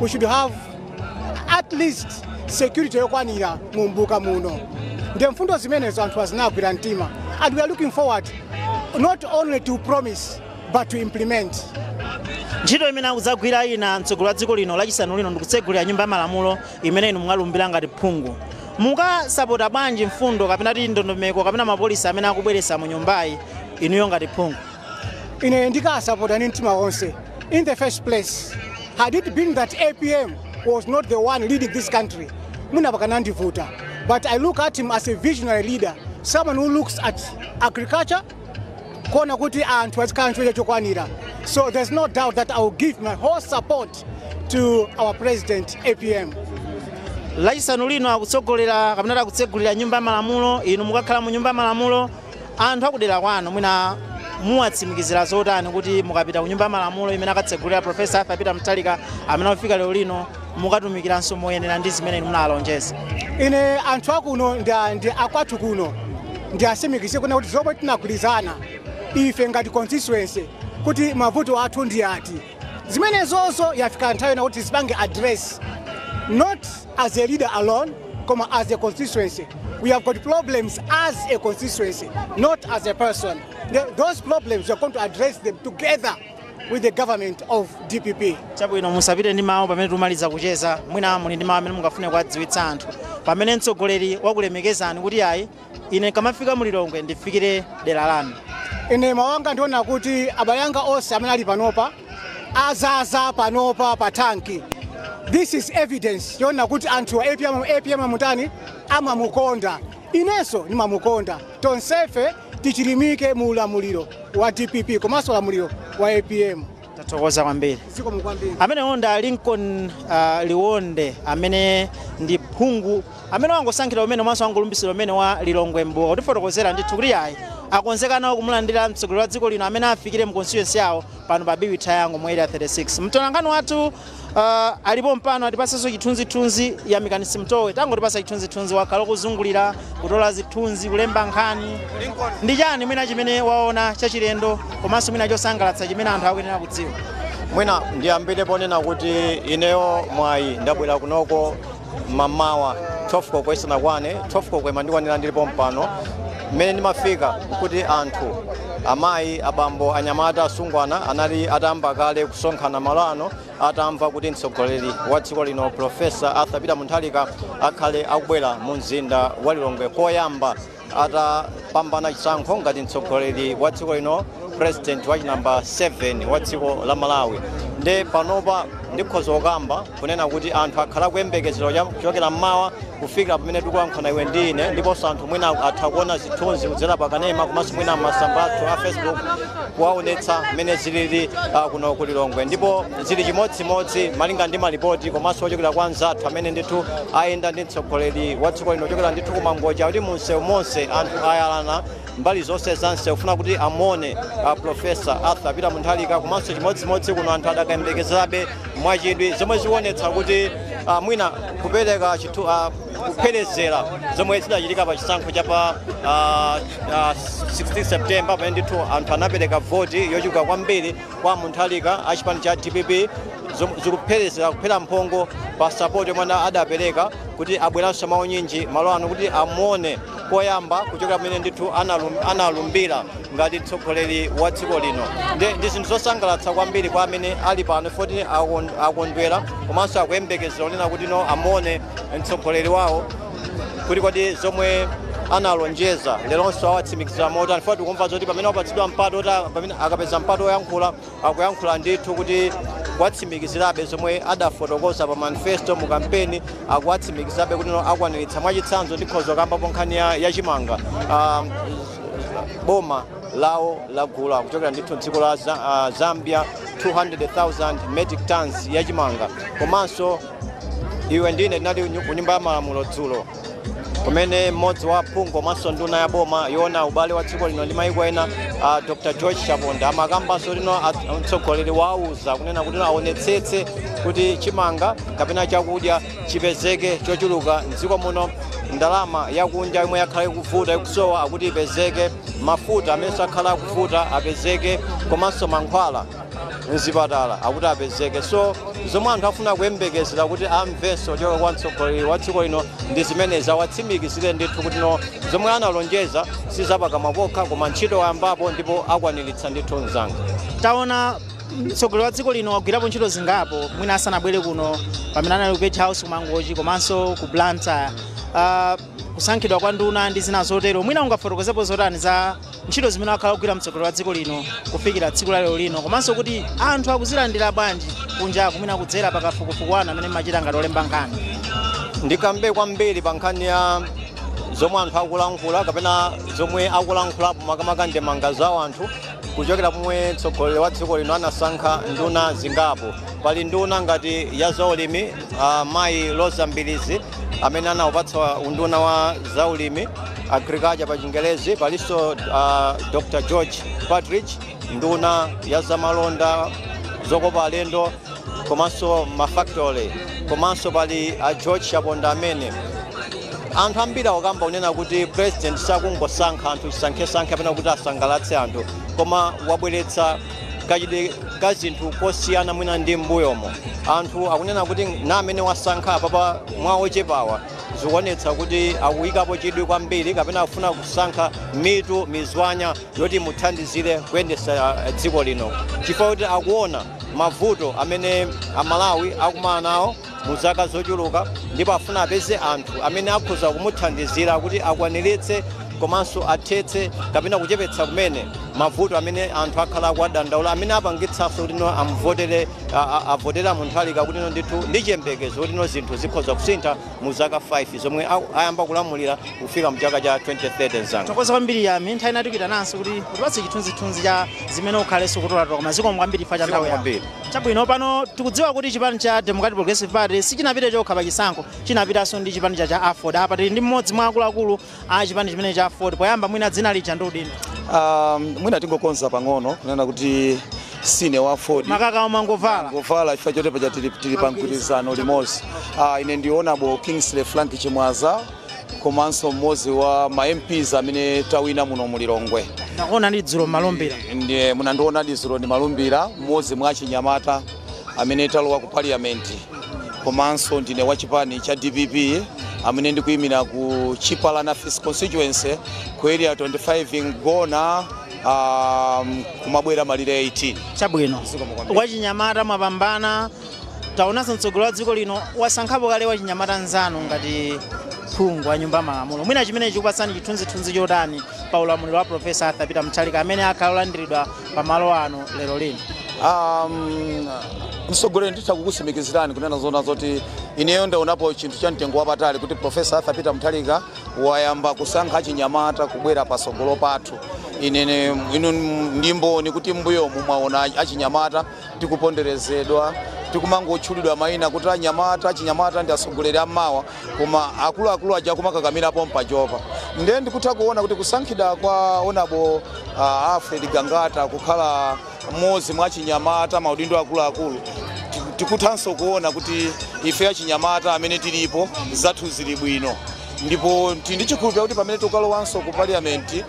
We should have at least security yokwanira mu Mbuka muno. Ndiye mfundo zimenezo anthu azinagwira mtima, and we are looking forward not only to promise but to implement. Ntchito imene akudzagwira ina mtsogoleri wa dziko lino Lachisanu lino ndikutsegulira Nyumba ya Malamulo imene inu mukalumbira ngati phungu. Mukasapota bwanji mfundo kapena ti ndondomeko kapena ma policies amene akubweretsa mu nyumbayi, inuyo ngati phungu? Ine ndikasapota ndi mtima wonse. In the first place, had it been that APM was not the one leading this country, mwina pakanandivuta. But I look at him as a visionary leader, someone who looks at agriculture, kuona kuti anthu azikhala chakudya chokwanira. So there's no doubt that I will give my whole support to our president, APM. Lachisanu lino akutsogolera kapena akutsegulira Nyumba ya Malamulo. Inu mukakhala mu Nyumba ya Malamulo, anthu akudera kwanu mwina muwatsimikizira zotani kuti mukapita ku Nyumba ya Malamulo imene akatsegulira Professor Arthur Peter Mutharika amene akufika lero lino, mukatumikiranso moyenera ndi zimene inu munalonjeza? Ine anthu akuno ndi akwathu kuno ndiasimikize kuna kuti zomwe tinagwirizana ife ngati constituency kuti mavuto athu ndi ati, zimenezozo yafika nthawi ina kuti zipange address, not as a leader alone, koma as a constituency. We have got problems as a constituency, not as a person. Those problems, we are going to address them together with the government of DPP. Chabwino, musapite ndi mawu. Pamene tumaliza kucheza, mwina muli ndi mawu amene mungafune kuwadziwitsa anthu pamene mtsogoleri wakulemekezani kuti ayi, ine kamafika mulilongwe ndifikire dera lanu. Ine mawanga ndiona kuti abale anga onse amene ali panopa azaza panopa pa tanki. This is evidence yoona kuti anthu a APM, APM amutani, amamukonda. Inenso ndimamukonda. Tonsefe tichilimike mu ulamuliro wa DPP komanso ulamuliro wa APM. Tathokoza kwambiri. Zikomo kwambiri. Amene onda Lincoln Liwonde, amene ndi phungu amene wangosankhidwa umene mwanso wangolumbisira umene wa Lilongwe Mbuka, kutifotokozera ndithu kuti ayi, akonzeka nawo kumulandira mtsogoleri wa dziko lino amene afikire mu constituency yawo pano pa Biwi Triangle mu Area 36. Mtolankhani wathu alipo mpano, atipasenso chithunzithunzi ya Mikanisi Mtowe. Tangotipasa chithunzithunzi, wakhala kuzungulira kutola zithunzi, kulemba nkhani. Ndi chani mwina chimene waona chachilendo komanso mwina chosangalatsa chimene anthu akuyenera kudziwa? Mwina ndiyambire ponena kuti ineyo mwayi ndabwera kunoko mamawa 12 koloko isanakwane. 12 koloko imandikwanira ndilipo mpano. Mmene ndimafika kuti anthu, amayi, abambo, anyamata, asungwana anali atayamba kale kusonkhana malo ano atamva kuti mtsogoleri wa dziko lino, Professor Arthur Peter Mutharika, akhale akubwera mu mzinda wa Lilongwe koyamba atapambana chisankho ngati mtsogoleri wa dziko lino, president wa chinamba 7 wa dziko la Malawi. Nde panopa ndikhoza kukamba kunena kuti anthu akhala kuyembekezera kuchokera mmawa kufikira pamene tikuyankhana iwe ndi ine, ndiponso anthu mwina atha kuona zithunzi kudzera pakanema komanso mwina masamba athu a Facebook kuwaonetsa mmene zilili kuno ku Lilongwe. Ndipo zili chimodzimodzi malinga ndi malipoti komanso ochokera kwa anzathu amene ndithu ayenda ndi mtsogoleri wa dziko lino ochokera ndithu kumangoja kuti munsewu monse anthu ayalana mbali zonse za msewu kufuna kuti amuone Professor Arthur Peter Mutharika. Komanso chimodzimodzi kuno anthu adakayembekezerabe mwachidwi, zomwe zikuonetsa kuti mwina kupereka chithu kupherezera zomwe zidachitika pa chisankho cha pa 16 September, pamene ndithu anthu anapereka voti yochuluka kwambiri kwa Mutharika achipani cha DPP. Zikupherezera kuphera mphongo pa support yomwe adapereka kuti abweranso maunyinji malo ano kuti amuone koyamba kuchokera pamene ndithu analumbira ngati mtsogoleri wa dziko lino. Ndi zinthu zosangalatsa kwambiri kwa amene ali pano foti akondwera komanso akuyembekezera kunena kuti no, amuone mtsogoleri wawo kuti kodi zomwe analonjeza leronso awatsimikizira motani. Foti tikumva zoti pamene wapatsidwa mpato, pamene akapeza mpato woyankhula, akuyankhula ndithu kuti kuwatsimikizirabe zomwe adafotokoza pa manifesto mu kampeni, akuwatsimikizirabe kuti no, akwaniritsa. Mwachitsanzo, ndikhoza kambapo nkhani ya chimanga. Boma lawo lagula kuchokera ndithu dziko la Zambia 200,000 metric tons ya chimanga. Komanso iwe ndine tinali ku Nyumba ya Malamulo dzulo kumene mmodzi wa phungu komanso nduna ya boma yoona ubale wa dziko lino ndi mayiko ena, Dr George Chaponda, amakambanso lino mtsogoleri wauza kunena kuti aonetsetse kuti chimanga kapena chakudya chipezeke chochuluka mdziko muno, ndalama yakunja yomwe yakhala ikuvuta, ikusowa, akuti ipezeke, mafuta amenenso akhala akuvuta apezeke, komanso mankhwala. mzipatala akuti apezeke. So zomwe anthu afuna kuyembekezera kuti amvenso kuchoka kwa mtsogoleri wa dziko lino ndi zimenezi, awatsimikizire ndithu kuti no zomwe analonjeza sizapakamwa pokha koma ntchito yambapo ndipo akwaniritsa ndithu mzanga. Taona mtsogoleri wa dziko lino wagwirapo ntchito zingapo mwina asanabwere kuno, pamene anali ku Page House ku Mangochi komanso ku Blantyre, kusankhidwa kwa nduna ndi zina zotero. Mwina ungafotokozepo zotani za ntchito zimene wakhala kugwira mtsogoleri wa dziko lino kufikira tsiku la lero lino, komanso kuti anthu akuzilandira bwanji kunjaku, mwina kudzera pakafukufuku anu amene mmachita ngati olemba nkhani? Ndikambe kwambiri pa nkhani ya zomwe anthu akulankhula kapena zomwe akulankhulapo makamaka ndemanga zawo anthu kuchokera pomwe mtsogoleri wa dziko lino anasankha nduna zingapo. Pali nduna ngati ya zaulimi, mayi Rosa Mbilizi amene anawapatsa unduna wa zaulimi, agriculture pa Chingerezi. Palinso Dr George Partridge, nduna ya zamalonda, zokopa alendo komanso mafactory. Komanso pali George Chaponda amene anthu ambiri akukamba kunena kuti president sakungosankha anthu chisankhesankhe apena kuti asangalatse anthu, koma wabweretsa kachidwi ka zinthu kosiyana mwina ndi m'mbuyomo. Anthu akunena kuti na amene wasankha apapa mwa ochepawa zikuonetsa kuti akuyikapo chidwi kwambiri kapena akufuna kusankha mitu mizwanya yoti muthandizire kuyendetsa dziko lino, chifukwa kuti akuona mavuto amene Amalawi akumana nawo mu zaka zochuluka, ndipo afuna apeze anthu amene akhoza kumuthandizira kuti akwaniritse komanso athetse kapena kuchepetsa kumene mavuto amene anthu akhala akuwadandaula, amene apangitsanso kuti no amvotere, avotera Mutharika kuti no ndithu ndi chiyembekezo kuti no zinthu zikhoza kusintha mu zaka 5 zomwe ayamba kulamulira kufika mu chaka cha 2030 mzanga. Tokoza kwambiri Yami, nthawi inati kuitananso kuti utipatse chithunzithunzi cha zimene ukhalenso kutolatola, koma zikomo kwambiri chifukwa cha nthawi yako. Kwambiri. Chabwino, pano tikudziwa kuti chipani cha Democratic Progressive Party sichinapite chokha pa chisankho, chinapitanso ndi chipani cha AFORD. Apa tili ndi mmodzi mwa akuluakulu a chipani chimene cha AFORD. Poyamba mwina dzina lija ndi udindo. Mwina tingokonza pang'ono kunena kuti sine wa AFORD. Makaka omangovala. Ngovala chifukwa choti paja tili pa mgwirizano limodzi. Ine ndi Honorable Kingsley Frank Chimwaza, komanso mmodzi wa ma MPs amene tawina muno mu Lilongwe. Ndakuona ndi dzulo malumbira. Ndiye munandiona dzulo ndi malumbira, mmodzi mwa achinyamata amene talowa ku parliament, komanso ndine wa chipani cha DPP amene ndikuyimira ku Chipalana First constituency ku area 25 Ngona, kumabwera malire 18. Chabwino, wachinyamata mwapambana. Taonanso mtsogoleri wa dziko lino wasankhapo kale wachinyamata nzanu ngati phungu wa nyumba malamulo. Mwina chimene chikupatsani chithunzithunzi chotani pa ulamuliro wa Profesa Arthur Peter Mutharika amene akhala olandiridwa pamalo ano lero lino? Mtsogoleri, nditha kukutsimikizirani kunena zona zoti ineyo ndaonapo chinthu cha mtengo wapatali kuti Profesa Arthur Peter Mutharika wayamba kusankha achinyamata kubwera pasogolo pathu. Inene inu ndimboni kuti mbuyomu mwaona achinyamata tikuponderezedwa, tikumangotchulidwa mayina kuti anyamata, achinyamata ndi atsogoleri ammawa, koma akuluakulu aja kumakakamirapo mpachopa. Ndiye ndikutha kuona kuti kusankhidwa kwa Honorable Alfred Gangata kukhala mmodzi mwa achinyamata maudindo akuluakulu, tikuthanso kuona kuti ife achinyamata amene tilipo zathu zili bwino, ndipo tili ndi chikhulupiriro kuti pamene tikalowanso ku parliament,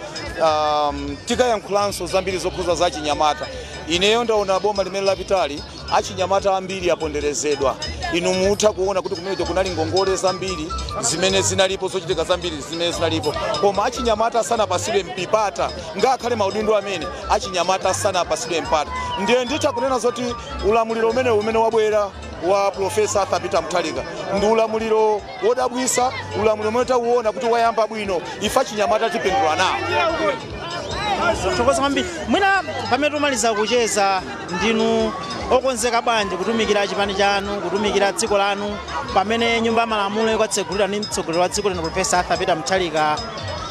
tikayankhulanso zambiri zokhuza za achinyamata. Ineyo ndaona boma limene lapitali achinyamata ambiri aponderezedwa. Inu mutha kuona kuti kumenecho kunali ngongole zambiri zimene zinalipo, zochitika zambiri zimene zinalipo, koma achinyamata sanapasidwe mpata, ngakhale maudindo amene achinyamata sanapasidwe mpata. Ndiye nditha kunena zoti ulamuliro umene wabwera wa Profesa Arthur Peter Mutharika ndi ulamuliro wodabwisa, ulamuliro umene tauona kuti wayamba bwino. Ife achinyamata tipindula nawo. Thokoza kwambiri. Mwina pamene tumaliza kucheza, ndinu okonzeka bwanji kutumikira chipani chanu, kutumikira dziko lanu, pamene nyumba ya malamulo ikatsegulira ndi mtsogoleri wa dziko lino Profesa Arthur Peter Mutharika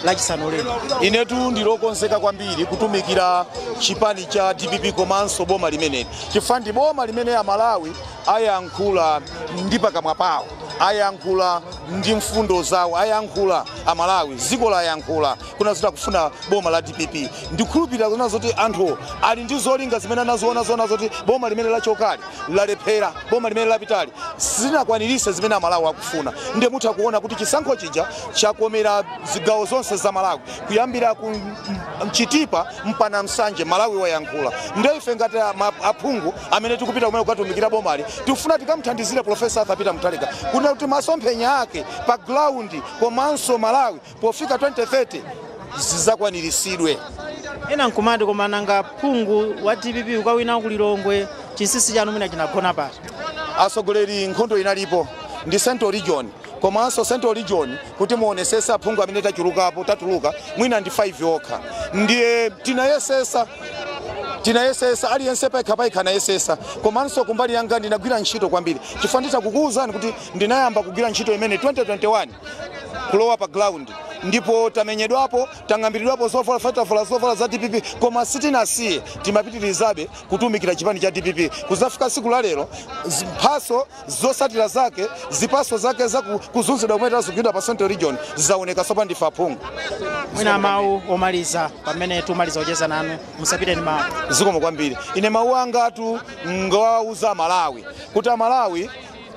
lachisanu lino? Inetu ndilokonzeka kwambiri kutumikira chipani cha DPP komanso boma limeneli, chifukwa ndi boma limene Amalawi ayankhula ndi pakamwa pawo. Ayankhula ndi mfundo zawo, ayankhula Amalawi, dziko layankhula kuna zoti akufuna boma la DPP. Ndikhulupirira kuna zoti anthu ali ndi zolinga zimene anaziona zona zoti boma limene lachokali lalephera, boma limene lapitali silinakwanirise zimene Amalawi akufuna. Ndiye mutha kuona kuti chisankho chija chakomera zigawo zonse za Malawi, kuyambira ku Mchitipa mpana Msanje, Malawi wayankhula. Ndiye ife ngati aphungu amene tikupita kumene kukatumikira bomali, tikufuna tikamthandizire Profesa Arthur Peter Mutharika kuna kuti masomphenya ake pa ground komanso Malawi pofika 2030 zidzakwaniritsidwe. Ena nkumati, koma nanga phungu wa DPP ukawina ku Lilongwe, chinsinsi chanu mwina chinagona pati? Atsogoleri, nkhondo inalipo ndi Central Region, komanso Central Region kuti muonesese aphungu amene tachulukapo, tatuluka mwina ndi 5 okha. Ndiye tinayesesa, aliyense paikha paikha anayesesa, komanso kumbali yanga ndinagwira ntchito kwambiri, chifukwa nditakukuwuzani kuti ndinayamba kugwira ntchito imene 2021 kulowa pa ground, ndipo tamenyedwapo, tang'ambiridwapo zovala, fatafala zovala za DPP, koma sitinasiye, timapitirizabe kutumikira chipani cha DPP kuzafika siku la lero. Mphaso zosatira zake, zipaso zake za kuzunzidwa kumene tazungidwa pa Central Region zaoneka sopa, ndife aphungu. Mwina mawu omaliza pamene tumaliza kucheza nanu, musapite ndi mawu. Zikomo kwambiri. Ine mawu angatu ngawauza Amalawi kuti Amalawi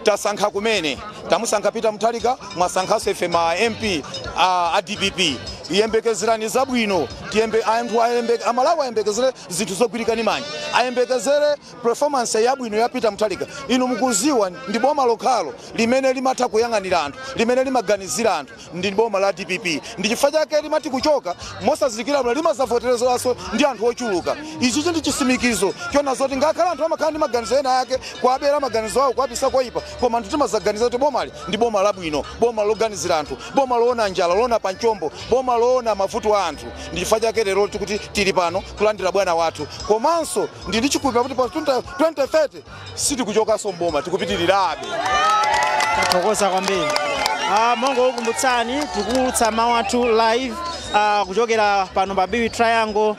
tasankha kumene tamusankha Peter Mutharika, mwasankhanso ife ma MP a DPP. Yembekezerani zabwino, tiyembe anthu ayembe, Amalawi ayembekezere zinthu zogwirikani manja, ayembekezere performance yabwino ya Peter Mutharika. Inu mukuziwa ndi boma lokhalo limene limatha kuyang'anira anthu, limene limaganizira anthu, ndi boma la DPP. Ndi chifukwa chake limati kuchoka mosazindikira bwino limazavoterezeranso ndi anthu ochuluka. Ichi ndi chisimikizo chona zoti ngakhale anthu amakhala ndi maganizo ena ake kuabera maganizo awo, kuapisa koyipa, koma anthu timazaganiza kuti bomali ndi boma labwino, boma loganizira anthu, boma loona njala, loona panchombo, boma loona mavuto a anthu. Ndi chifukwa chake lero tikuti tili pano kulandira bwana wathu, komanso ndi chikhulupiriro kuti pa 2030 sitikuchokanso mboma, tikupitirirabe. Tathokoza kwambiri. Mongo wokumbutsani, tikuwulutsa mawu athu live kuchokera pano pa Biwi Triangle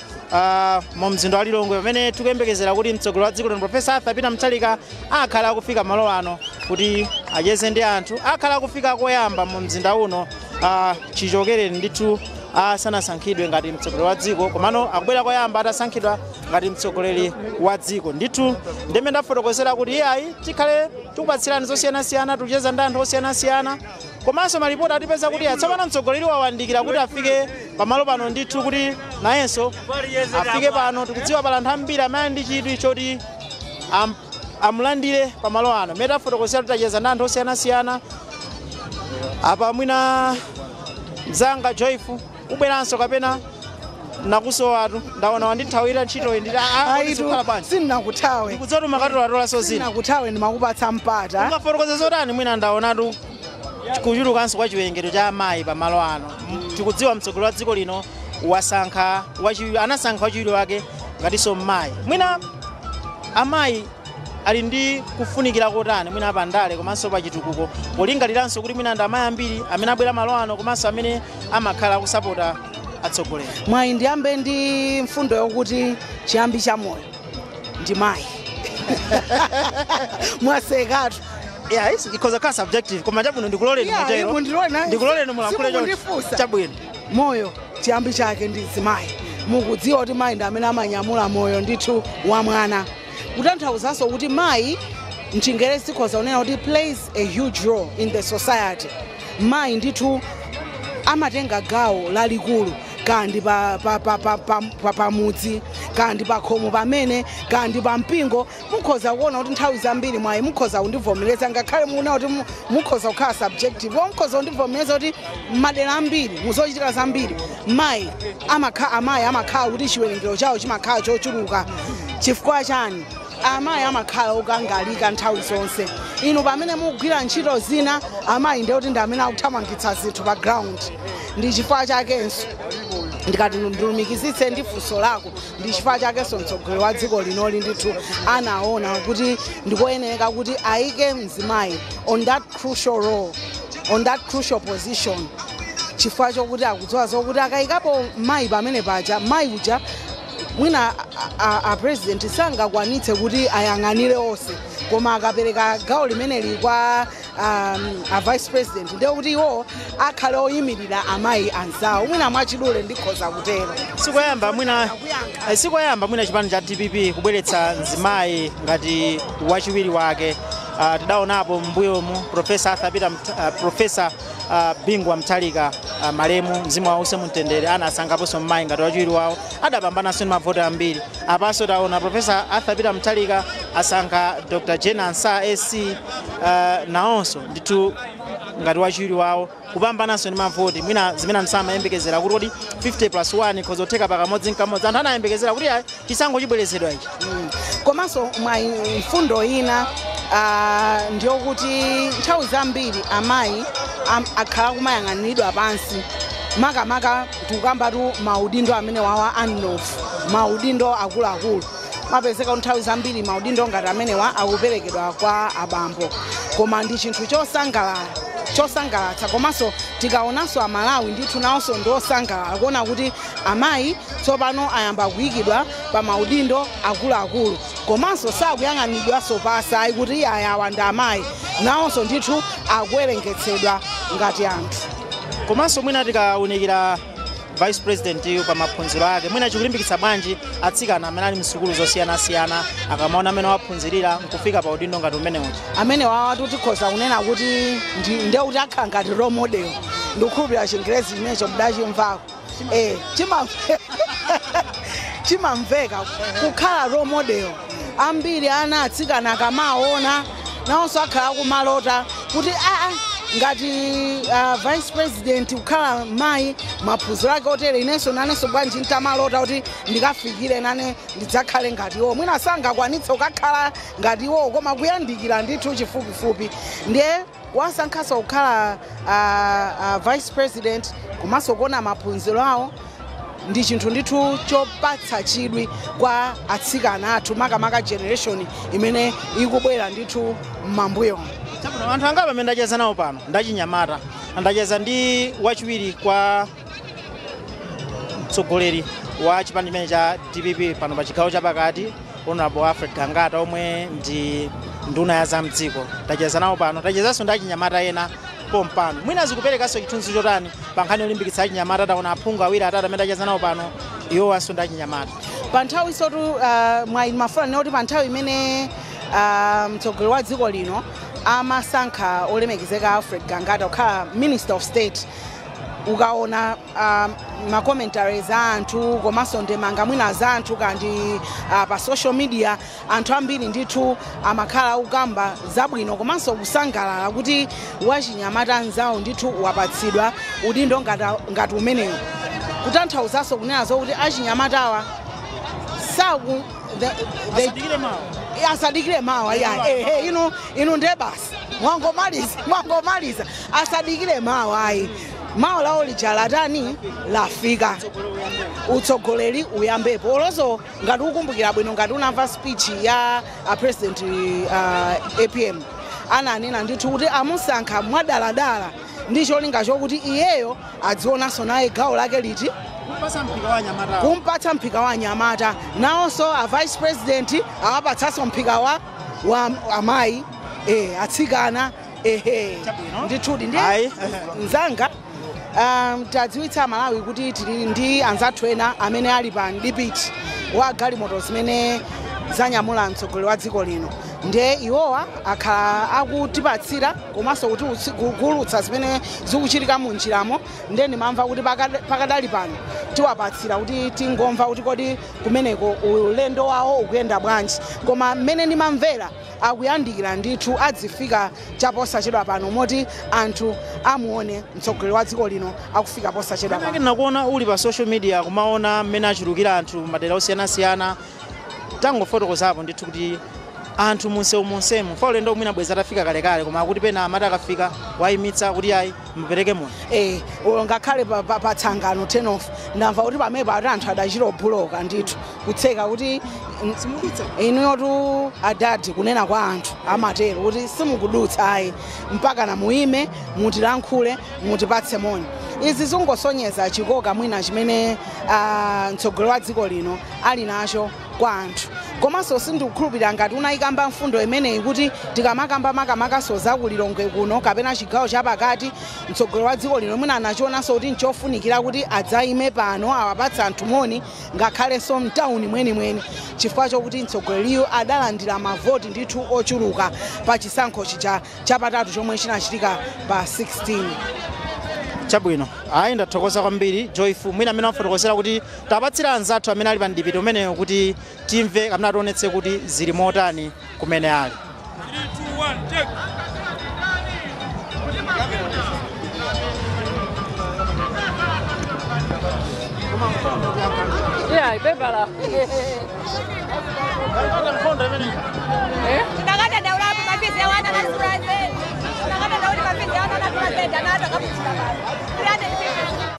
mu mzinda wa Lilongwe, pamene tikuyembekezera kuti mtsogoleri wa dziko lino Profesa Arthur Peter Mutharika akhala akufika malo ano kuti acheze ndi anthu. Akhala akufika koyamba mu mzinda uno chichokereni ndithu asanasankhidwe ngati mtsogoleri wa dziko, komano akubwera koyamba atasankhidwa ngati mtsogoleri wa dziko. Ndithu ndimene ndafotokozera kuti iyayi, tikhale tikupatsirani zosiyanasiyana, tikucheza ndi anthu osiyanasiyana, komanso malipoti atipeza kuti tsopano mtsogoleri wawandikira kuti afike pamalo pano, ndithu kuti nayenso afike pano. Tikudziwa pala anthu ambiri amene ndi chidwi choti amulandire pamalo ano. Mmene tafotokozera, tutacheza ndi anthu osiyanasiyana apa. Mwina mzanga Joyful ubweranso kapena nakusowatu, ndaona wandithawira ntchitoyi, nditi Aitu, sindinakuthawe. Ndikudzoti umakatolatola zina. Sindinakuthawe, ndimakupatsa mpata. Ungafotokoze zotani? Mwina ndaonatu kuchulukanso kwa chiwerengero cha amayi pamalo ano. Tikudziwa mtsogoleri wa dziko lino wasankha anasankha wachiwiri wake ngatinso mmayi. Mwina amayi ali ndi kufunikira kotani mwina pandale komanso pa chitukuko, polingaliranso kuti mwina ndi amayi ambiri amene abwera malo ano komanso amene amakhala akusapota atsogoleri? Mwayi, ndiyambe ndi mfundo yokuti chiyambi cha moyo ndi mayi. Mwasekatu. Yeah, ikhoza kukhala subjective, koma chabwino, ndikuloleni. Yeah, mutero. mundilole. Ndikuloleni mulankhule choncho. Simukundifunsa. Chabwino. Moyo chiyambi chake ndi zimayi. Mukudziwa kuti mayi ndi amene amanyamula moyo ndithu wa mwana, kutanthauzanso kuti mayi, mchingerezi tikhoza kunena kuti plays a huge role in the society. Mayi ndithu amatenga gawo lalikulu, kandi pa pamudzi, kandi pa khomo pamene, kandi pa mpingo. Mukhoza kuona kuti nthawi zambiri, mwayi, mukhoza kundivomereza, ngakhale muona kuti mukhoza kukhala subjective, mukhoza kundivomereza kuti madera ambiri, muzochitika zambiri, mayi amakhala, amayi amakhala kuti chiwerengero chawo chimakhala chochuluka. Chifukwa chani? Amayi amakhala okangalika nthawi zonse. Inu pamene mukugwira ntchito zina, amayi ndiye kuti ndi amene akuthamangitsa zinthu pa ground. Ndi chifukwa chakenso, ndikati ndilumikizitse ndi funso lako, ndi chifukwa chakenso mtsogoleri wa dziko linoli ndithu anaona kuti ndikoyenera kuti ayike mzimayi on that crucial role, on that crucial position, chifukwa chokuti akudziwa zokuti akayikapo mayi pamene paja, mayi uja mwina a president sangakwanitse kuti ayang'anire onse, koma akapereka gawo limeneli kwa a vice president, ndiye kuti iwo akhale oyimirira amayi anzawo. Mwina mwachidule ndikhoza kutero. Sikoyamba mwina chipani cha DPP kubweretsa mzimayi ngati wachiwiri wake. Tidaonapo m'mbuyomu Professor Arthur Peter Professor Bingu wa Mutharika, malemu, mzimu wawo uuse mumtendere, anasankhaponso mmayi ngati wachiwiri wawo, adapambananso ndi mavoti ambiri. Apanso taona Professor Arthur Peter Mutharika asankha Dr Jane Ansah SC, nawonso ndithu ngati wachiwiri wawo, kupambananso ndi mavoti. Mwina zimene anthu samayembekezera kuti kodi 50 plus 1 khozotheka pakamodzi nkamodzi. Anthu anayembekezera kuti ayi, chisankho chibwerezedwa ichi. Komanso mwayi mfundo ina ndiyokuti nthawi zambiri amayi akhala kumayang'aniridwa pansi, makamaka tikukambatu maudindo amene wawa anofu, maudindo akuluakulu. Mapezeka nthawi zambiri maudindo ngati amenewa akuperekedwa kwa abambo. Koma ndi chinthu chosangalatsa, komanso tikaonanso Amalawi ndithu nawonso ndiosangalala kuona kuti amayi tsopano ayamba kuyikidwa pa maudindo akuluakulu, komanso sakuyang'anidwanso pasi ayi, kuti iye ayawa ndi amayi, nawonso ndithu akuwerengetsedwa ngati anthu. Komanso mwina tikawunikira vice president yu pa maphunziro ake, mwina chikulimbikitsa bwanji atsikana amene ali msukulu zosiyanasiyana akamaona amene waphunzirira nkufika pa udindo ngati umene uja? Amene wawa tikhoza kunena kuti ndiye kuti akhala ngati role model. Ndikukhulupirira Chingerezi chimenecho mudachimvako. Chimamveka kukhala role model. Ambiri ana atsikana akamaona, nawonso akhala akumalota kuti aa, ngati vice president kukhala mayi, maphunziro ake otere, inenso nanenso bwanji ntamalota kuti ndikafikire nane ndidzakhale ngati iwo? Mwina sangakwanitse kukakhala ngati iwo, koma kuyandikira ndithu chifupifupi. Ndiye wasankhaso kukhala vice president, komanso kuona maphunziro awo, ndi chinthu ndithu chopatsa chidwi kwa atsikana athu, makamaka generation imene ikubwera ndithu m'mambuyo. Chabwino, anthu angapo amene ndacheza nawo pano ndachinyamata. Ndacheza ndi wachiwiri kwa mtsogoleri wa chipani chimene cha DPP pano pa chigawo chapakati, Honorable Alfred Gangata, omwe ndi nduna ya zamdziko. Tacheza nawo pano, tachezanso ndi achinyamata ena pompano. Mwina zikuperekanso chithunzi chotani pa nkhani yolimbikitsa achinyamata? Taona aphungu awiri, atatu amene tacheza nawo pano, iwowanso ndi achinyamata. Pa nthawi sotu mwayi mafuna kuti pa nthawi imene mtsogoleri wa dziko lino amasankha olemekezeka Alfred Gangata kukhala Minister of State, ukaona ma commentaries a anthu komanso ndemanga mwina za anthu kandi pa social media, anthu ambiri ndithu amakhala akukamba zabwino komanso kusangalala kuti wachinyamata anzawo ndithu wapatsidwa udindo ngati umenewo, kutanthauzanso kunena zokuti achinyamatawa saku Asadikire mawa. Asadikire mawa ya ehe, inu ndiye basi mwangomaliza, mwangomaliza. Asadikire mawa ayi, mawa lawo lija latani, lafika. Utsogoleri uyambepo. Olonso ngati ukumbukira bwino, ngati unamva speech ya President APM, ananena ndithu kuti amusankha mwadaladala ndi cholinga chokuti iyeyo adzionanso naye gawo lake liti. Kumpatsa mphika wa anyamata. Kumpatsa mphika wa anyamata. Nawonso a vice president awapatsanso mphika wa amayi, atsikana, ehe. Chabwino. Ndithudi ndi Ayi. mzanga, tadziwitsa Malawi kuti tili ndi anzathu ena amene ali pa mdipiti wa galimoto zimene zanyamula mtsogoleri wa dziko lino. Ndiye iwowa akhala akutipatsira komanso kuti kuwulutsa zimene zikuchitika mu njiramo. Ndiye ndimamva kuti pakadali pano tiwapatsira kuti tingomva kuti kodi kumeneko ulendo wawo ukuyenda bwanji. Koma mmene ndimamvera, akuyandikira ndithu, adzifika chaposachedwa pano, moti anthu amuone mtsogoleri wa dziko lino akufika posachedwa pano. Pamene nakuona uli pa social media, kumaona mmene achulukira anthu madera osiyanasiyana, tangofotokozapo ndithu kuti anthu munsewu munsemu fa ulendo mwina bweza atafika kalekale, koma akuti pena amati akafika wayimitsa kuti ayi, mupereke muno. Ulo ngakhale pa Tsangano turn off, ndamva kuti pamene ati anthu adachita obuloka ndithu kutseka kuti inuyotu adadi, kunena kwa anthu amatero kuti simukudutsa ayi mpaka na muime, mutilankhule, mutipatse moni. Izi zingosonyeza chikoka mwina chimene mtsogoleri wa dziko lino ali nacho kwa kwa anthu. Komanso sindikukhulupirira ngati unayikamba mfundo imeneyi kuti tikamakamba makamakaso za ku Lilongwe kuno kapena chigawo chapakati, mtsogoleri wa dziko lino mwina anachionanso kuti nchofunikira kuti adzayime pano awapatse anthu moni ngakhalenso mtawuni mwenimweni, chifukwa chokuti mtsogoleriyo adalandira mavoti ndithu ochuluka pa chisankho chija chapatatu chomwe chinachitika pa 16. Chabwino, ayi, ndathokoza kwambiri Joyful. Mwina amene wafotokozera kuti tapatsira anzathu amene ali pa mdipiti umeneyo kuti timve kapena tionetse kuti zili motani kumene ali. 3, 2, 1, take. Yeah, ibebala. Tinakata mafizi ya wana na sura zetu. Tinakata dauli mafizi ya wana na sura zetu. Anata kapuchika basi. 350.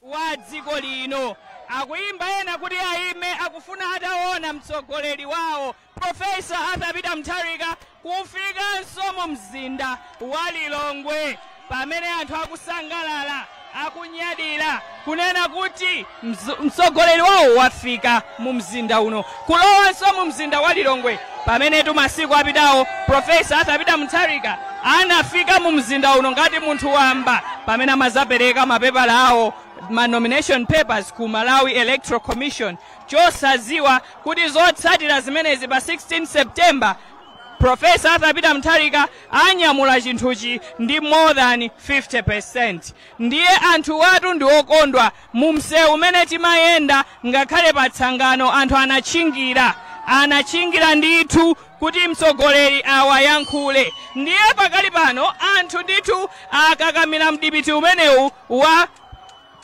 Wa dziko lino akuyimba ena kuti ayime, akufuna ataona mtsogoleri wawo Profesa Arthur Peter Mutharika kufikanso mu mzinda wa Lilongwe, pamene anthu akusangalala, akunyadira kunena kuti mtsogoleri wawo wafika mu mzinda uno, kulowanso mu mzinda wa Lilongwe, pamene masiku apitawo Profesa Arthur Peter Mutharika anafika mu mzinda uno ngati munthu wamba, pamene amazapereka mapepala awo, ma nomination papers, ku Malawi Electoral Commission, chosaziwa kuti zotsatira zimenezi pa 16 September Profesa Arthur Peter Mutharika anyamula chinthuchi ndi more than 50%. Ndiye anthu watu ndi okondwa. Mu msewu umene timayenda, ngakhale pa tsangano, anthu anatchingira, anatchingira ndithu kuti mtsogoleri awayankhule. Ndiye pakali pano anthu ndithu akakamira mdipiti umenewu wa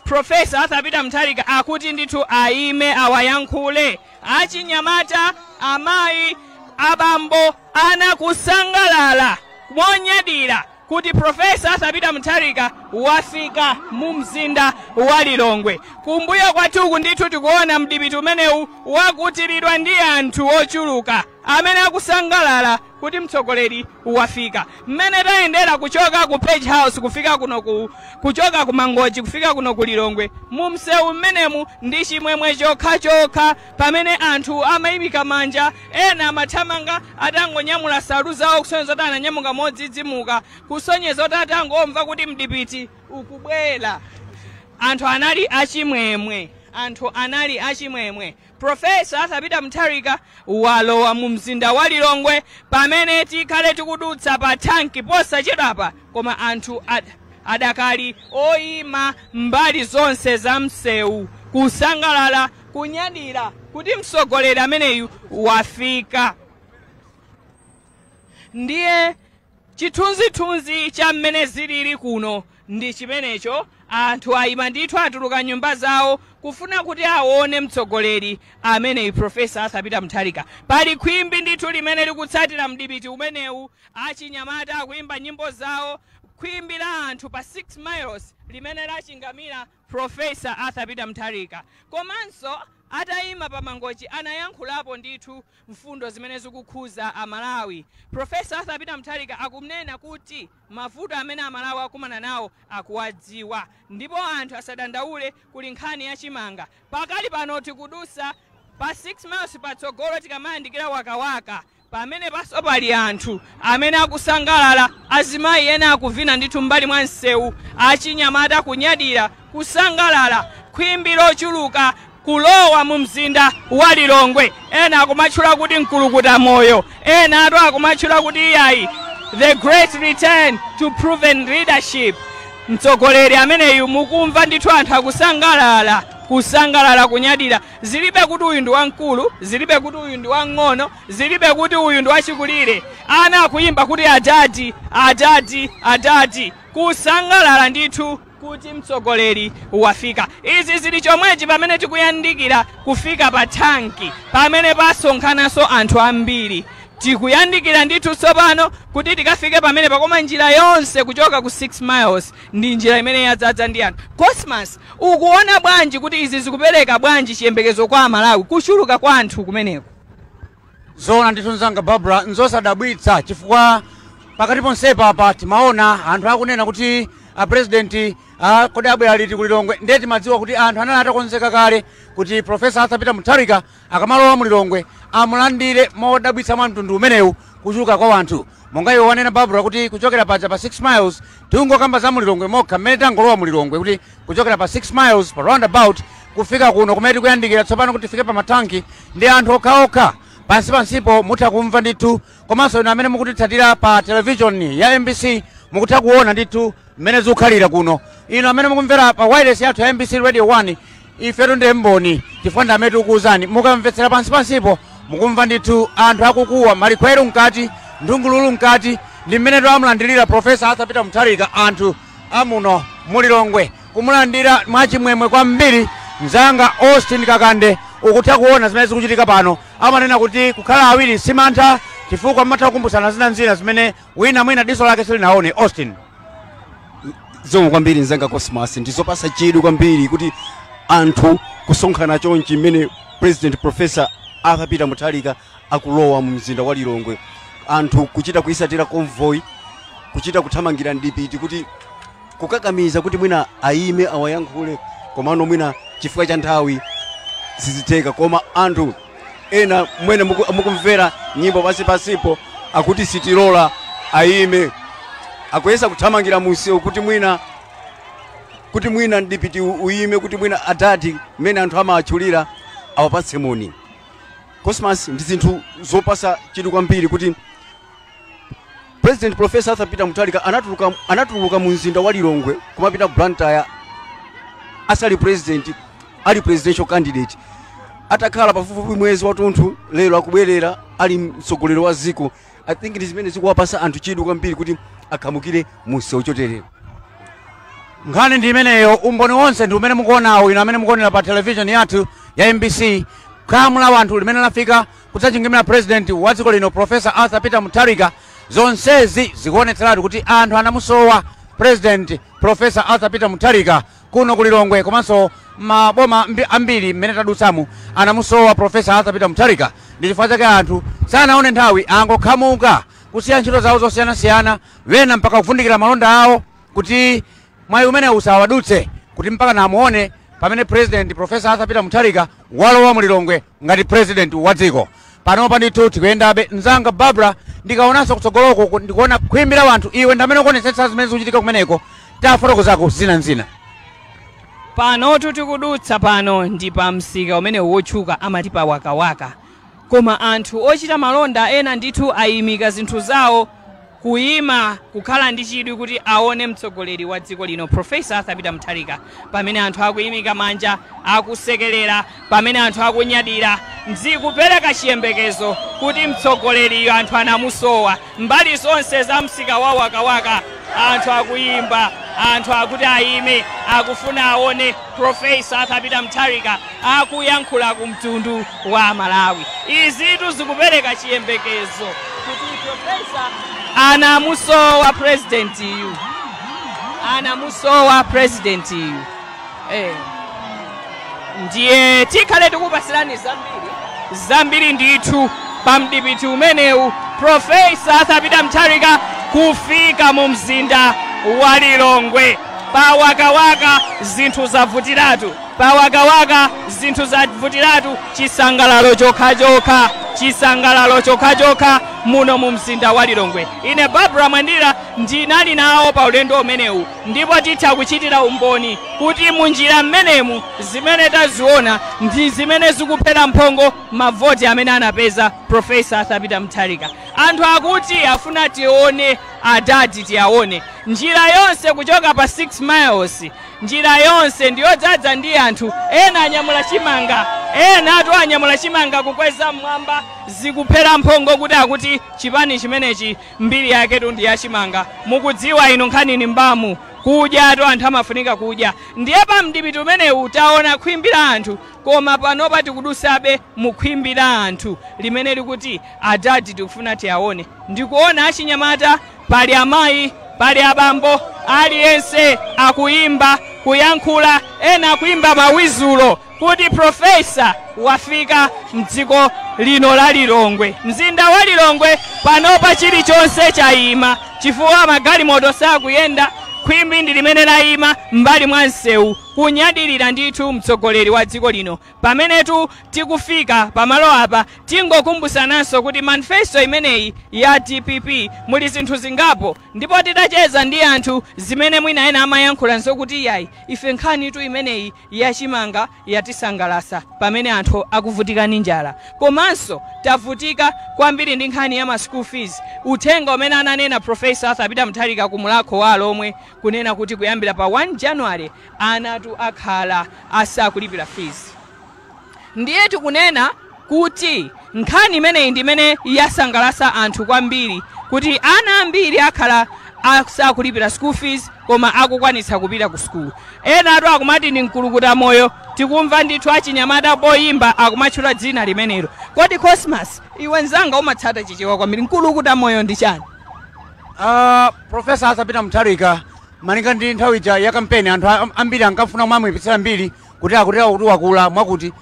Profesa Arthur Peter Mutharika, akuti ndithu ayime awayankhule. Achinyamata, amayi, abambo, ana kusangalala monyadira kuti Profesa Arthur Peter Mutharika wafika mu mzinda wa Lilongwe. Kumbuyo kwathuku ndithu tikuona mdipiti umenewu wakutiridwa ndi anthu ochuluka amene akusangalala kuti mtsogoleri wafika. Mmene tayendera kuchoka ku Page House kufika kuno ku kuchoka ku Mangochi kufika kuno ku Lilongwe, mu msewu mmenemu ndi chimwemwe chokhachokha, pamene anthu amayimika manja, ena amathamanga atangonyamula salu zawo kusonyeza kuti ananyamuka modzidzimuka, kusonyeza kuti atangomva kuti mdipiti ukubwera. Anthu anali achimwemwe, anthu anali achimwemwe. Profesa Arthur Peter Mutharika walowa mu mzinda wa Lilongwe, pamene tikhale tikudutsa pa tanki posachedwapa, koma anthu adakali oyima mbali zonse za msewu kusangalala, kunyadira kuti mtsogoleri ameneyu wafika. Ndiye chithunzithunzi cha mmene zilili kuno ndi chimenecho. Anthu ayima ndithu, atuluka nyumba zawo kufuna kuti aone mtsogoleri ameneyu Profesa Arthur Peter Mutharika. Pali khwimbi ndithu limene likutsatira mdipiti umenewu, achinyamata akuyimba nyimbo zawo, khwimbi la anthu pa 6 Miles limene lachingamira Profesa Arthur Peter Mutharika. Komanso atayima pa Mangochi anayankhulapo ndithu mfundo zimene zikukhuza Amalawi. Profesa Arthur Peter Mutharika akunena kuti mavuto amene Amalawi akumana nawo akuwadziwa, ndipo anthu asadandaule. Kuli nkhani yachimanga. Pakali pano tikudusa pa 6 Miles patsogolo, tikamayandikira Wakawaka, pamene paso pali anthu amene akusangalala, azimayi ena akuvina ndithu mbali mwa msewu, achinyamata kunyadira, kusangalala, khwimbi lochuluka kulowa mu mzinda wa Lilongwe. Ena akumatchula kuti mkulukuta moyo, ena atu akumatchula kuti iyayi, the great return to proven leadership. Mtsogoleri ameneyu mukumva ndithu anthu akusangalala. Kusangalala, kunyadira. Zilibe kuti uyu ndi wamkulu, zilibe kuti uyu ndi wang'ono, zilibe kuti uyu ndi wachikulire. Ana akuyimba kuti adadi, adadi, adadi, kusangalala ndithu kuti mtsogoleri wafika. Izi zili chomwechi pamene tikuyandikira kufika pa thanki pamene pasonkhananso anthu ambiri. Tikuyandikira ndithu tsopano kuti tikafike pamene pakoma. Njira yonse kuchoka ku 6 Miles ndi njira imene yadzadza ndi anthu. Cosmas, ukuona bwanji kuti izi zikupereka bwanji chiyembekezo kwa Amalawi, kuchuluka kwa anthu kumeneko? Zoona ndithu, mzanga Barbara, nzosadabwitsa chifukwa pakati ponsepa apa timaona anthu akunena kuti apresidenti kodi abwera liti kulilongwe? Ndiye timadziwa kuti anthu anali atakonzeka kale kuti Profesa Arthur Peter Mutharika akamalowa mulilongwe amulandire modabwitsa mwa mtundu umenewu, kuchuluka kwa anthu monga iwo wanena Barbara, kuti kuchokera paja pa 6 Miles, tingokamba za mulilongwe mokha mmene tangolowa mulilongwe, kuti kuchokera pa 6 Miles pa roundabout kufika kuno kumene tikuyandikira tsopano kuti tifike pa matanki ndi anthu okhaokha. Pansi pansipo mutha kumva ndithu, komanso inu amene mukutitsatira pa television ya MBC mukutha kuona ndithu mmene zikukhalira kuno. Inu amene mukumvera pa wireless yathu ya MBC Radio 1, ifetu ndi mboni chifukwa ndi amene tikukuwuzani. Mukamvetsera pansi pansipo mukumva ndithu anthu akukuwa, malikhweru mkati, ndungululu mkati, ndi mmene tamulandirira Profesa Arthur Peter Mutharika. Anthu amuno mulilongwe kumulandira mwachimwemwe kwambiri. Mzanga Austin Kakande, ukutha kuona zimene zikuchitika pano. Amanena kuti kukhala awiri simantha chifukwa mmatha kukumbutsana zina zimene wina mwina diso lake silinaone. Austin. Zomwe kwambiri, mzanga Cosmas, ndizopasa chidwi kwambiri kuti anthu kusonkhana chonchi mmene President Professor Arthur Peter Mutharika akulowa mu mzinda wa Lilongwe, anthu kuchita kuyisatira convoy, kuchita kuthamangira ndipiti, kuti kukakamiza kuti mwina ayime awayankhule, komano mwina chifukwa cha nthawi sizitheka. Koma anthu ena mwene mukumvera nyimbo pansi pansipo akuti sitilola ayime, akuyesa kuthamangira munsewu kuti mwina ndipiti uyime, kuti mwina adati mmene anthu amatchulira awapatse moni. Cosmas, ndi zinthu zopasa chidwi kwambiri kuti President Professor Arthur Peter Mutharika anatuluka mu mzinda wa Lilongwe kumapita ku Blantyre asali president, ali presidential candidate, atakhala pafupifupi mwezi watunthu. Lero akubwerera ali mtsogoleri wa dziko. I think ndi zimene zikuwapasa anthu chidwi kwambiri kuti akhamukire munsewu choterera. Nkhani ndi imeneyo. Umboni wonse ndi umene mukuonawo, inu amene mukuonera pa television yathu ya MBC. Khamu la wanthu limene lafika kudzachingimira president wa dziko lino, Professor Arthur Peter Mutharika, zonsezi zikuonetseratu kuti anthu anamusowa President Professor Arthur Peter Mutharika kuno kulilongwe, komanso maboma ambiri mmene tadutsamu anamusowa Professor Arthur Peter Mutharika. Ndi chifukwa chake anthu sanaone nthawi, angokhamuka kusiya ntchito zawo zosiyanasiyana, wena mpaka kuvundikira malonda awo kuti mwayi umene usawadutse, kuti mpaka namuone pamene President Professor Arthur Peter Mutharika walowa mulilongwe ngati president wa dziko. Panopa ndithu tikuyendabe, mzanga Barbara, ndikaonanso kutsogoloko ndikuona khwimbi la wanthu. Iwe ndamene ukuonetsetsa zimene zikuchitika kumeneko, tafotokozako zinanzina. Panotu tikudutsa pano ndi pa msika umene wotchuka amati pa Wakawaka, koma anthu ochita malonda ena ndithu ayimika zinthu zawo, kuyima kukhala ndi chidwi kuti aone mtsogoleri wa dziko lino, Profesa Arthur Peter Mutharika. Pamene anthu akuyimika manja, akusekerera, pamene anthu akunyadira, nzikupereka chiyembekezo kuti mtsogoleriyo anthu anamusowa. Mbali zonse za msika wa Wakawaka anthu akuyimba, anthu akuti ayime, akufuna aone Profesa Arthur Peter Mutharika akuyankhula ku mtundu wa Malawi. Izitu zikupereka chiyembekezo kuti profesa anamusowa presidentiyu, anamusowa presidentiyu. Ndiye tikhale tikupasirani zambiri zambiri ndithu pa mdipiti umenewu, Profesa Arthur Peter Mutharika kufika mu mzinda wa Lilongwe. Pa Wakawaka zinthu zavutiratu, pa Wakawaka zinthu zavutiratu, chisangalalo chokhachokha, chisangalalo chokhachokha muno mu mzinda wa Lilongwe. Ine Barbara Mwandira ndinali nawo pa ulendo umenewu, ndipo titha kuchitira umboni kuti munjira mmenemu zimene taziona ndi zimene zikuphera mphongo mavoti amene anapeza Profesa Arthur Peter Mutharika. Anthu akuti afuna tione Adadi tiyaone. Njira yonse kuchoka pa 6 miles, njira yonse ndiyodzaza ndi anthu. Ena anyamula chimanga, ena atu anyamula chimanga kukweza mmwamba, zikuphera mphongo kuti akuti chipani chimenechi mbiri yaketu ndi yachimanga. Mukudziwa inu nkhanini mbamu kudya atu anthu amafunika kudya. Ndiye pa mdipiti umenewu taona khwimbi la anthu, koma panopa tikudusabe mu khwimbi la anthu limene likuti adadi tikufuna tiyaone. Ndikuona achinyamata, pali amayi, pali abambo, aliyense akuyimba, kuyankhula, ena akuyimba mawizulo kuti profesa wafika mdziko lino la Lilongwe. Mzinda wa Lilongwe panopa chilichonse chayima chifukwa magalimoto sakuyenda. Khwimbi ndi limene layima m'mbali mwa msewu kunyadirira ndithu mtsogoleri wa dziko lino. Pamenetu tikufika pamalo apa, tingokumbusananso kuti manifesto imeneyi ya DPP muli zinthu zingapo, ndipo tidacheza ndi anthu zimene mwina ena amayankhulanso kuti iyayi, ife nkhanitu imeneyi yachimanga yatisangalasa pamene anthu akuvutika ndi njala, komanso tavutika kwambiri ndi nkhani ya ma school fees. Uthenga umene ananena Professor Arthur Peter Mutharika kumulakho wa Alomwe kunena kuti kuyambira pa 1 January anatu akhala asakulipira fees. Ndiye tikunena kuti nkhani imeneyi ndi imene yasangalasa anthu kwambiri, kuti ana ambiri akhala asakulipira school fees koma akukwanitsa kupita ku school. Ena atu akumati ndi mkulukuta moyo, tikumva ndithu achinyamata poyimba akumatchula dzina limenelo. Kodi Cosmas, iwe nzanga umatsata Chichewa kwambiri, mkulukuta moyo ndi chani? Professor Arthur Peter Mutharika, malinga ndi nthawi ija ya kampeni, anthu ambiri ankafuna kumamuyipitsira mbiri kuti akutera kuti wakula mwakuti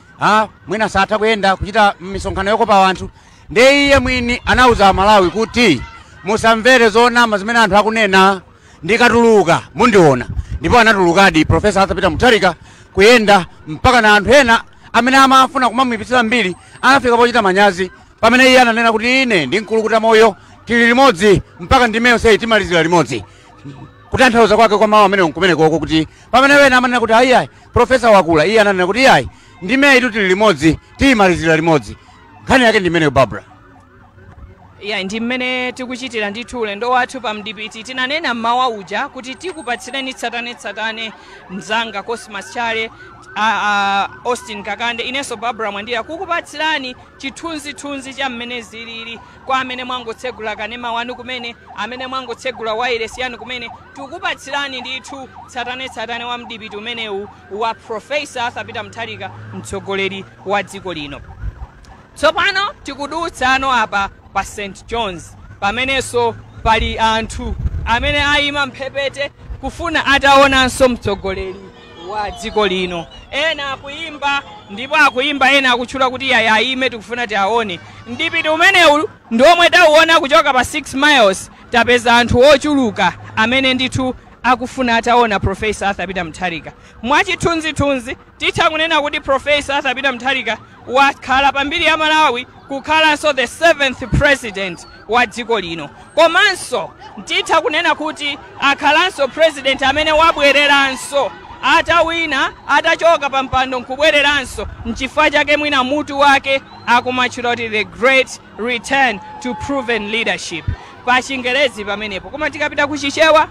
mwina satha kuyenda kuchita misonkhano yokopa anthu. Ndiye iye mwini anauza Amalawi kuti musamvere zonama zimene anthu akunena, ndikatuluka mundiona. Ndipo anatulukadi Professor Arthur Peter Mutharika kuyenda mpaka na anthu ena amene amafuna kumamuyipitsira mbiri anafika pochita manyazi, pamene iye ananena kuti ine ndi mkulukuta moyo tili limodzi mpaka ndimeyo sei timalizira limodzi. Kutanthauza kwake kwa mawu amene nkumenekoko kuti pamene wena amanena kuti ayiayi profesa wakula, iye ananena kuti iyayi ndimeyi tili limodzi tiyimalizira limodzi. Nkhani yake ndi imeneyo, Barbara. Ya, ndi mmene tikuchitira ndithu ulendo wathu pa mdipiti. Tinanena mmawa uja kuti tikupatsireni tsatanetsatane. Mzanga Cosmas Chale, Austin Kakande, inenso Barbara Mwandira kukupatsirani chithunzithunzi cha mmene zilili. Kwa amene mwangotsegula kanema wanu kumene, amene mwangotsegula wireless yanu kumene, tikupatsirani ndithu tsatanetsatane wa mdipiti umenewu wa Professor Arthur Peter Mutharika, mtsogoleri wa dziko lino. Tsopano tikudutsano apa pa St John's, pamenenso pali anthu amene ayima mphepete kufuna ataonanso mtsogoleri wa dziko lino. Ena akuyimba, ndipo akuyimba ena akutchula kuti iyayi ayime tikufuna tiaone. Mdipiti umenewu ndi omwe tauona kuchoka pa 6 miles. Tapeza anthu ochuluka amene ndithu akufuna ataona Professor Arthur Peter Mutharika. Mwachithunzithunzi titha kunena kuti Professor Arthur Peter Mutharika wakhala pambiri ya Malawi kukhalanso the 7th president wa dziko lino, komanso titha kunena kuti akhalanso president amene wabwereranso atawina, atachoka pa mpando nkubwereranso. Nchifukwa chake mwina mutu wake akumatchula kuti the great return to proven leadership pa Chingerezi pamenepo, koma tikapita kuchichewa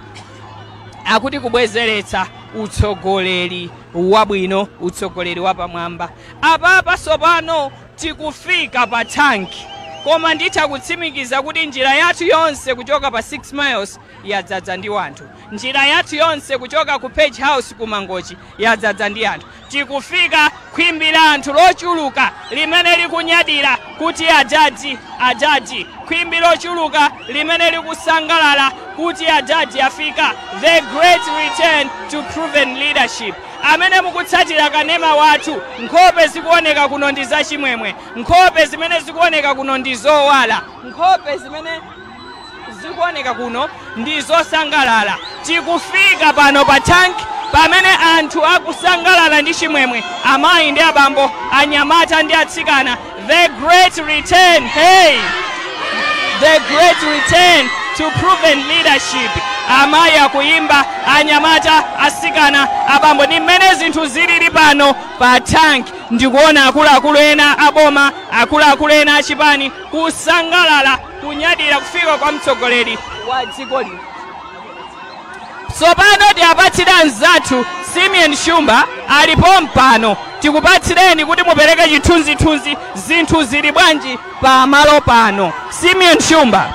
akuti kubwezeretsa utsogoleri wabwino, utsogoleri wapamwamba. Apapa tsopano tikufika pa tanki, koma nditha kutsimikiza kuti njira yathu yonse kuchoka pa 6 miles yadzadza ndi anthu. Njira yathu yonse kuchoka ku Page House ku Mangochi yadzadza ndi anthu. Tikufika khwimbi la anthu lochuluka limene likunyadira kuti adadi, adadi, khwimbi lochuluka limene likusangalala kuti adadi afika, the great return to proven leadership. Amene mukutsatira kanema wathu, nkhope zikuoneka kuno ndi zachimwemwe, nkhope zimene zikuoneka kuno ndi zowala, nkhope zimene zikuoneka kuno ndi zosangalala. Tikufika pano pa tank pamene anthu akusangalala ndi chimwemwe, amayi ndi abambo, anyamata ndi atsikana. The great return, hey, the great return to proven leadership. Amayi akuyimba, anyamata, asikana, abambo, ndi mmene zinthu zilili pano pa tank. Ndikuona akuluakulu ena aboma, akuluakulu ena achipani kusangalala, kunyadira kufika kwa mtsogoleri wa dziko lino. Tsopano tiapatsire anzathu Simeon Shumba alipo mpano, tikupatsireni kuti mupereke chithunzithunzi zinthu zili bwanji pamalo pano. Simeon Shumba.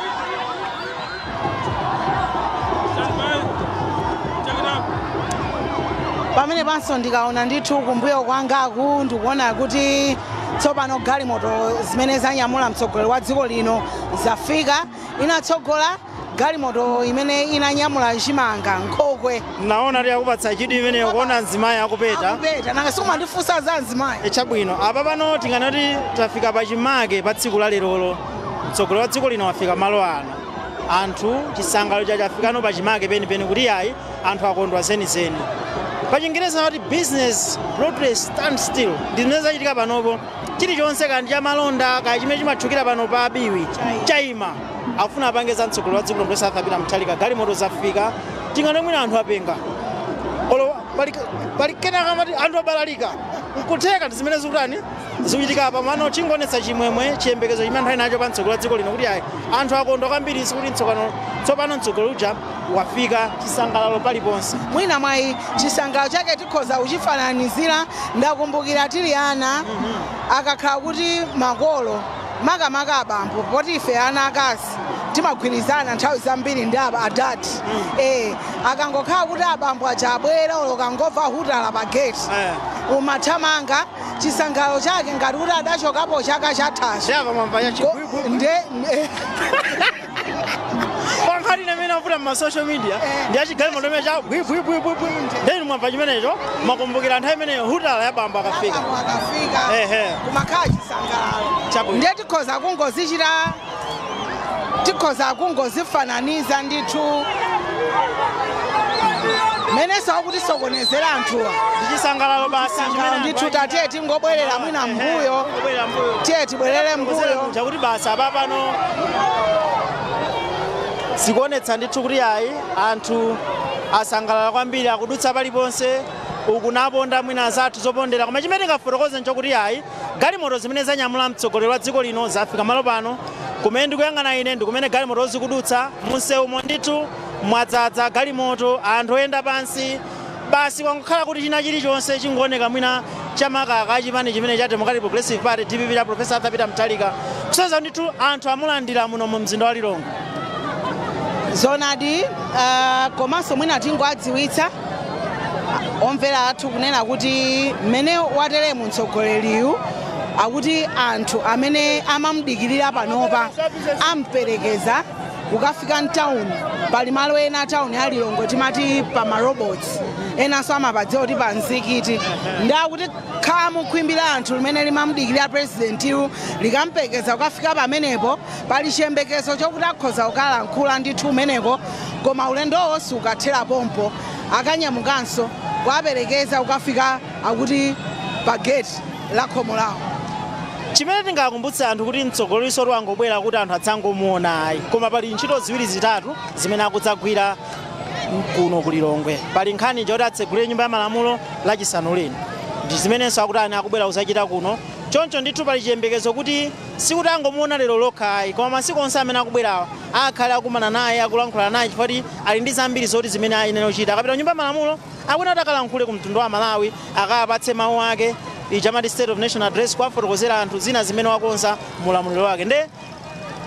Pamene panso ndikaona ndithu kumbuyo kwangaku ndikuona kuti tsopano galimoto zimene zanyamula mtsogoleri wa dziko lino zafika. Inatsogola galimoto imene inanyamula chimanga nkhokwe. Naona ali akupatsa chidwi imeneyo kuona mzimayi akupeta. Akupeta nanga siumandifunsa za mzimayi. Chabwino apa pano tinganati tafika pachimake pa tsiku la lerolo. Mtsogoleri wa dziko lino wafika malo ano, anthu chisangalalo chachafikano pachimake penipeni kuti ayi anthu akondwa zenizeni. Pachingereza kuti business broadly stand still, ndi zimene zachitika panopo. Chilichonse kandi cha malonda kaya chimene chimatchukira pano pa Abiwi chayima. Afuna apange za mtsogoleri wa dziko lino Professor Arthur Peter Mutharika. Galimoto zafika, tingano mwina anthu apenga olo pali kenaka amati anthu abalalika nkutheka ndi zimene zikutani zikuchitika apa pano. Chingonetsa chimwemwe chiyembekezo chimene anthu ali nacho pa mtsogoleri wa dziko lino kuti ayi anthu akondwa kwambiri, sikuti tsopano mtsogoleri uja wafika, chisangalalo paliponse. Mwina mwayi chisangalalo chake tikhoza kuchifananizira. Ndakumbukira tili ana akakhala kuti makolo makamaka abambo, poti ife ana akazi timagwirizana nthawi zambiri ndi adati akangokhala kuti abambo aja abwera olo kangomva hutala pa gate umathamanga. Chisangalalo chake ngati kuti adachokapo chaka chathacho. Pankhani imene avuta ma social media ndi achigalimoto imene cha bwibwibwibwi, then mwamva chimenecho makumbukira nthawi imeneyo hutala ya bambo akafika. Kumakhala chisangalalo. Ndiye tikhoza kungozichita, tikhoza kungozifananiza ndithu menenso akuti sokonezera anthuwa ndi chisangalalo basi ndithu. Tatiye tingobwerera mwina mbuyo, tiye tibwerere mbuyo chakuti basi apa pano zikuonetsa ndithu kuti ayi anthu asangalala kwambiri, akudutsa paliponse uku naponda mwina zathu zopondera. Koma chimene tingafotokoze nchokuti ayi galimoto zimene zanyamula mtsogoleri wa dziko lino zafika malo pano. Kumene ndikuyang'ana ine ndi kumene galimoto zikudutsa munsewumo ndithu mwadzadza galimoto, anthu oyenda pansi basi. Kwangokhala kuti china chilichonse chingooneka mwina chamakaka chipani chimene cha Democratic Progressive Party DPP cha Professor Arthur Peter Mutharika, kusonyeza ndithu anthu amulandira muno mu mzinda wa Lilongwe. Zonadi komanso mwina tingoadziwitsa omvera athu kunena kuti mmene wateremu mtsogoleriyu akuti anthu amene amamudikirira panopa amperekeza kukafika mtawuni. Pali malo ena tawuni ya Lilongwe timati pa marobots, enanso amapadziwa kuti pa mzikiti. Ndakuti khamu khwimbi la anthu limene limamudikirira presidentiyu likamperekeza kukafika pamenepo. Pali chiyembekezo chokuti akhoza kukalankhula ndithu umeneko, koma ulendowo sukathera pompo, akanyamukanso kuwaperekeza kukafika akuti pa gate la khomo lawo. Chimene tingakumbutse anthu kuti mtsogoleri wangobwera kuti anthu adzangomuona ayi, koma pali ntchito ziwiri zitatu zimene akudzagwira kuno ku Lilongwe. Pali nkhani choti atsegulire nyumba ya malamulo lachisanu lino, ndi zimenenso akuti ani akubwera kudzachita kuno. Choncho ndithu pali chiyembekezo kuti sikuti angomuona lero lokha ayi, koma masiku onse amene akubwerawa akhale akumana naye akulankhula naye, chifukwa ali ndi zambiri zoti zimene ayenera kuchita. Akapita nyumba ya malamulo akuti akalankhule ku mtundu wa Malawi, akapatse mawu ake ichamati State of Nation Address, kuwafotokozera anthu zina zimene wakonza mulamuliro wake. Nde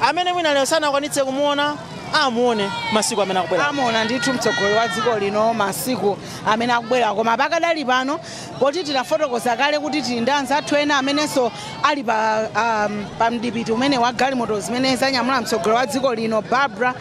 amene mwina lero sanakwanitse kumuona amuone masiku amene akubwera. Amuona ndithu mtsogoleri wa dziko lino masiku amene akubwera. Koma pakadali pano poti tinafotokoza kale kuti tili ndi anzathu ena amenenso ali pa mdipiti umene wa galimoto zimene zanyamula mtsogoleri wa dziko lino Barbara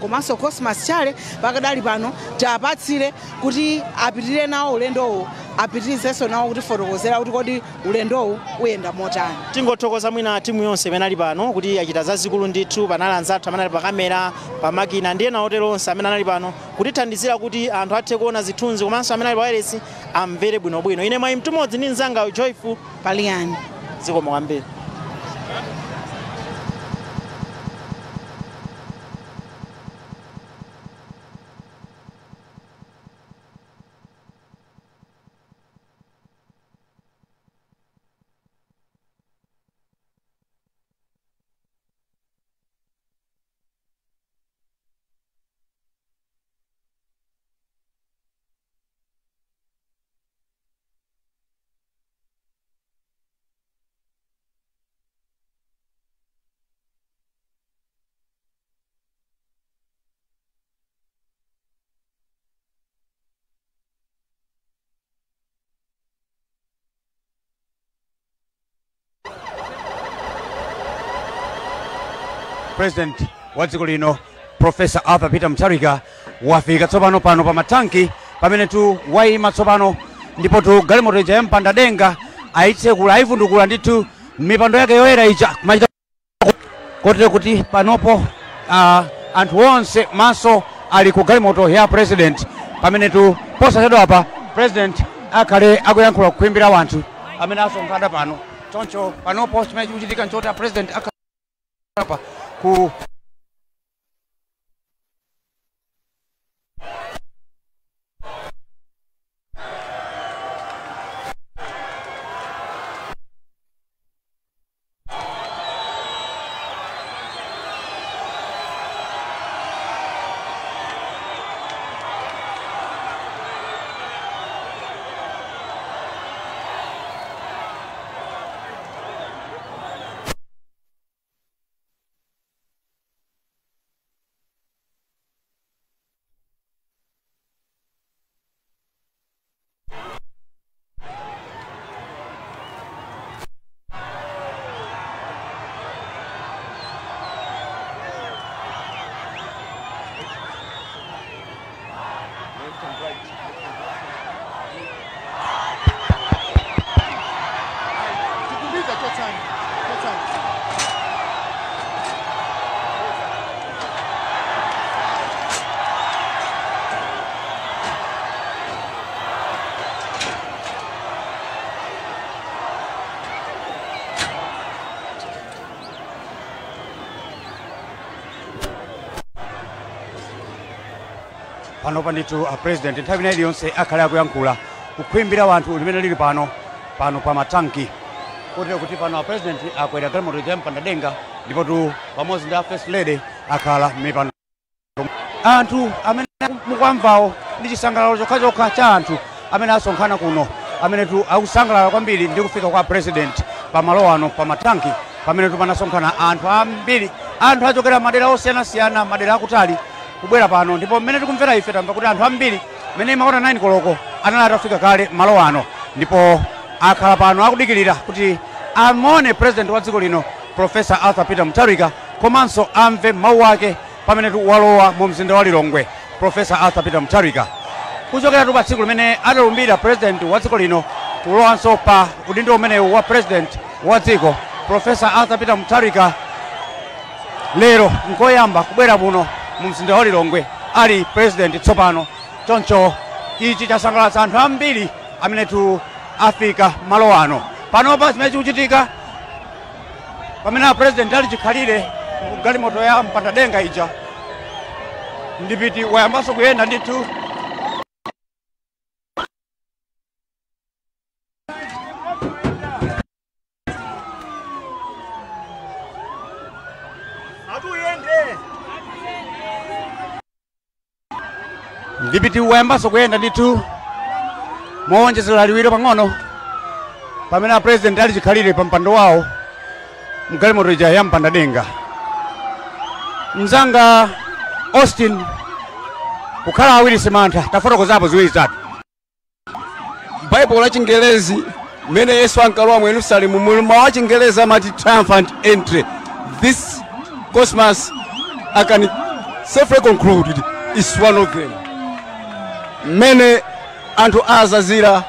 komanso Cosmas Chale, pakadali pano tiapatsire kuti apitirire nawo ulendowu, apitirizenso nawo kutifotokozera kuti kodi ulendowu uyenda motani. Tingothokoza mwina timu yonse imene ali pano kuti achita zazikulu ndithu. Panali anzathu amene ali pa kamera, pa makina ndi ena otero onse amene anali pano kutithandizira kuti anthu athe kuona zithunzi, komanso amene ali pa wireless amvere bwinobwino. Ine mwayi mtumodzi ndi mzanga Joyful Paliyani, zikomo kwambiri. President wa dziko lino Professor Arthur Peter Mutharika wafika tsopano pano pa matanki pamene tu wayima tsopano, ndipo tu galimoto ija yampandadenga ayitsekula, ayivundukula ndithu mipando yake yoyera ija kumachita kotero kuti panopo anthu onse maso ali ku galimoto ya president, pamene tu posachedwa apa president akhale akuyankhula kukhwimbira wanthu amene asonkhana pano. Choncho panopo chimene chikuchitika nchoti president akhala pa ku panopa ndithu a president nthawi ina iliyonse akhale akuyankhula kukhwimbira wanthu limene lili pano pano pa matanki, kotero kuti pano a president akwera galimoto ija yampandadenga, ndipo tu pamodzi ndi a first lady akhala mipando. Anthu amene mukwamvawo ndi chisangalalo chokhachokha cha anthu amene asonkhana kuno, amene tu akusangalala kwambiri ndi kufika kwa president pamalo ano pa matanki, pamene tu panasonkhana anthu ambiri, anthu achokera madera osiyanasiyana, madera akutali kubwera pano. Ndipo mmene tikumvera ife tamva kuti anthu ambiri mmene imaona 9 koloko anali atafika kale malo ano, ndipo akhala pano akudikirira kuti amone president wa dziko lino Professor Arthur Peter Mutharika, komanso amve mawu ake pamene walowa mu mzinda wa Lilongwe Professor Arthur Peter Mutharika. Kuchokera tu pa tsiku limene adalumbira president wa dziko lino kulowanso pa udindo umenewu wa president wa dziko, Professor Arthur Peter Mutharika lero nkoyamba kubwera muno mu mzinda wa Lilongwe ali president tsopano. Choncho ichi chasangalatsa anthu ambiri amene tu afika malo ano. Panopa chimene chikuchitika pamene a president ali chikhalire galimoto ya mpandadenga ija, ndipiti wayambanso kuyenda ndithu. Ndipiti wayambanso kuyenda ndithu mowonjezera liwiro pang'ono pamene a president ali chikhalire pa mpando wawo mgalimoto ija ya mpandadenga. Mzanga Austin, kukhala awiri simantha, tafotokozapo ziwiri zitatu. Baibulo la Chingelezi mmene Yesu ankalowa mu Yerusalemu, mawu a Chingelezi amati triumphant entry. This Cosmas, I can safely conclude, is one of them. Mmene anthu azazira,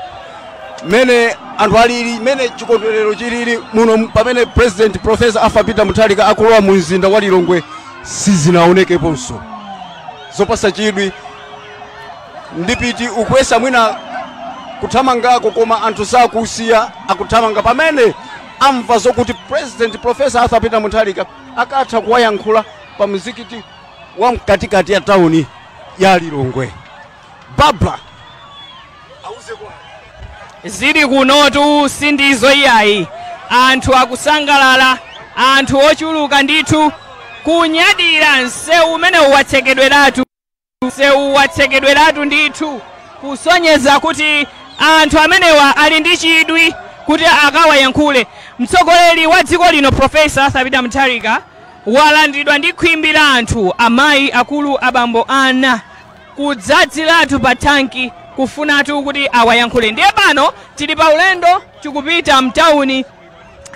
mmene anthu alili, mmene chikondwerero chilili muno pamene President Professor Arthur Peter Mutharika akulowa mu mzinda wa Lilongwe sizinaonekeponso. Zopasa chidwi, ndipiti ukwesa mwina kuthamangako koma anthu sakusiya akuthamanga pamene amva zokuti President Professor Arthur Peter Mutharika akatha kuwayankhula pa mzikiti wa mkatikati ya tawuni ya Lilongwe. Babla zili kunotu sindizo iyayi, anthu akusangalala, anthu ochuluka ndithu kunyadira msewu umene uwatsekedweratu, msewu uwatsekedweratu ndithu, kusonyeza kuti anthu amenewa ali ndi chidwi kuti akawayankhule. Mtsogoleri wa dziko lino Professor Arthur Peter Mutharika walandiridwa ndi khwimbi la anthu, amayi, akulu, abambo, ana, kudzadziratu pa tanki kufunatu kuti awayankhule. Ndiye pano tili pa ulendo tikupita mtawuni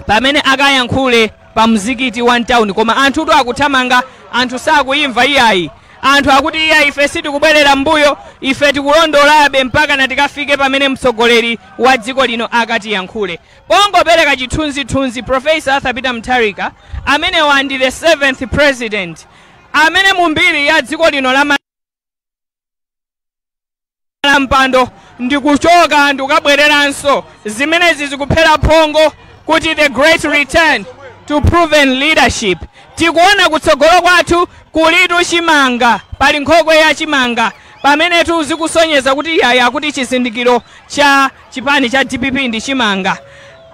pamene akayankhule. pa mzikiti wa town, koma anthutu akuthamanga, anthu sakuyimva iyayi. Anthu akuti iya, ife sitikubwerera mbuyo, ife tikulondolabe mpaka na tikafike pamene mtsogoleri wa dziko lino akatiyankhule. Pongopereka chithunzithunzi, Professor Arthur Peter Mutharika amenewa ndi the seventh president amene mumbiri ya dziko lino la mpando ndikuchoka ndikukabwereranso. Zimenezi zikuphera phongo kuti the great return to proven leadership. Tikuona kutsogolo kwathu kulitu chimanga, pali nkhokwe ya chimanga pamenetu, zikusonyeza kuti yaya kuti chizindikiro cha chipani cha DPP ndi chimanga.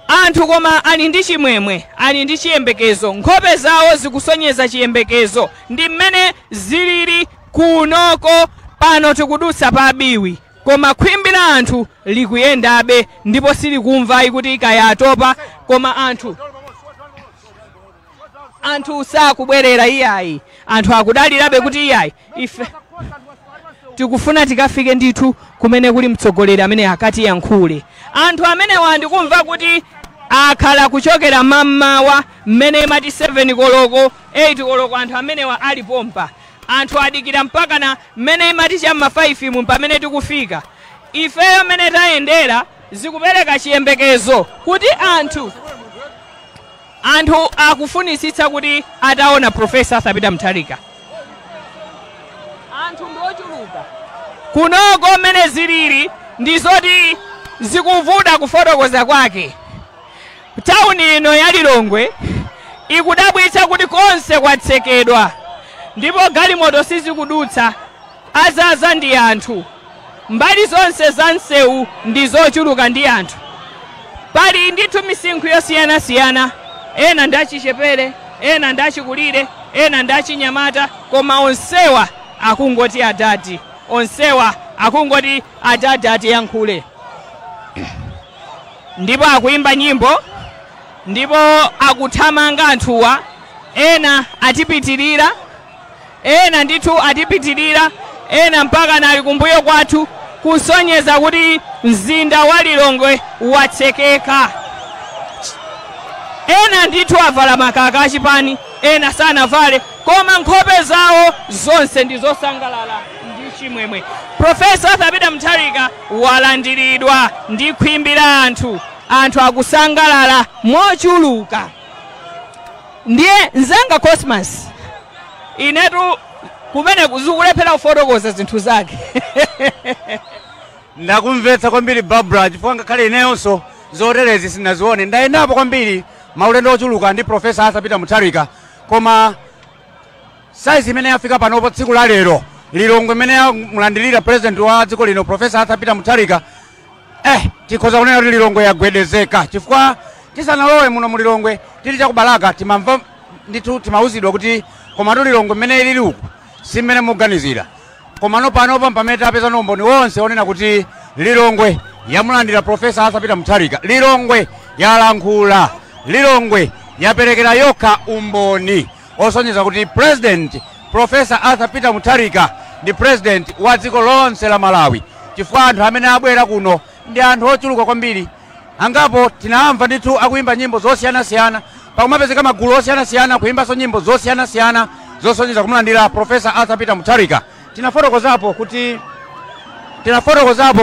Anthu koma ali ndi chimwemwe, ali ndi chiyembekezo, nkhope zawo zikusonyeza chiyembekezo. Ndi mmene zilili kunoko. Pano tikudutsa pa Biwi, koma khwimbi la anthu likuyendabe ndipo silikumva kuti kaya atopa, koma anthu sakubwerera iyayi. Anthu akudalirabe kuti iyayi, ife tikufuna tikafike ndithu kumene kuli mtsogoleri amene akatiyankhule. Anthu amenewa ndikumva kuti akhala kuchokera mammawa mmene imati 7 koloko, 8 koloko, anthu amenewa ali pompa. Anthu adikira mpaka na mmene imati cham'ma 5 mu pamene tikufika ifeyo. Mmene tayendera zikupereka chiyembekezo kuti anthu akufunisitsa kuti ataona Professor Arthur Peter Mutharika. Anthu ndi ochuluka kunoko. Mmene zilili ndizoti zikuvuta kufotokoza kwake. Tawuni ino ya Lilongwe ikudabwitsa kuti konse kwatsekedwa ndipo galimoto sizikudutsa, azaza ndi anthu. Mbali zonse za msewu ndi zochuluka ndi anthu. Pali ndithu misinkhu yosiyanasiyana, ena ndi achichepere, ena ndi achikulire, ena ndi achinyamata, koma onsewa akungoti adadi, onsewa akungoti adadi atiyankhule, ndipo akuimba nyimbo ndipo akuthamanga anthuwa. Ena atipitirira, ena ndithu atipitirira, ena mpaka nali kumbuyo kwathu, kusonyeza kuti mzinda wa Lilongwe watsekeka. Ena ndithu avala makaka achipani, ena sanavale, koma nkhope zawo zonse ndi zosangalala ndi chimwemwe. Professor Arthur Peter Mutharika walandiridwa ndi khwimbi la anthu. Anthu akusangalala mochuluka. Ndiye mzanga Cosmas, inetu kumene zikulephera kufotokoza zinthu zake. Ndakumvetsa kwambiri, Barbara, chifukwa ngakhale ineyonso zoterezi sinazione. Ndayendapo kwambiri maulendo ochuluka ndi Professor Arthur Peter Mutharika, koma size imene yafika panopo tsiku la lero, Lilongwe imene yamulandirira president wa dziko lino Professor Arthur Peter Mutharika, tikhoza kunena kuti Lilongwe yagwedezeka, chifukwa tisanalowe muno mu Lilongwe, tili chakubalaka, timamva ndithu, timauzidwa kuti komatu Lilongwe mmene ilili uku si mmene muganizira. Komano panopa pamene tapeza umboni wonse onena kuti Lilongwe yamulandira Professor Arthur Peter Mutharika, Lilongwe yalankhula, Lilongwe yaperekera yokha umboni osonyeza kuti President Professor Arthur Peter Mutharika ndi president wa dziko lonse la Malawi, chifukwa anthu amene abwera kuno ndi anthu ochuluka kwambiri. Angapo tinamva ndithu akuimba nyimbo zosiyanasiyana, pakumapezeka magulu osiyanasiyana kuimbanso nyimbo zosiyanasiyana zosonyeza kumulandira Professor Arthur Peter Mutharika. Tinafotokozapo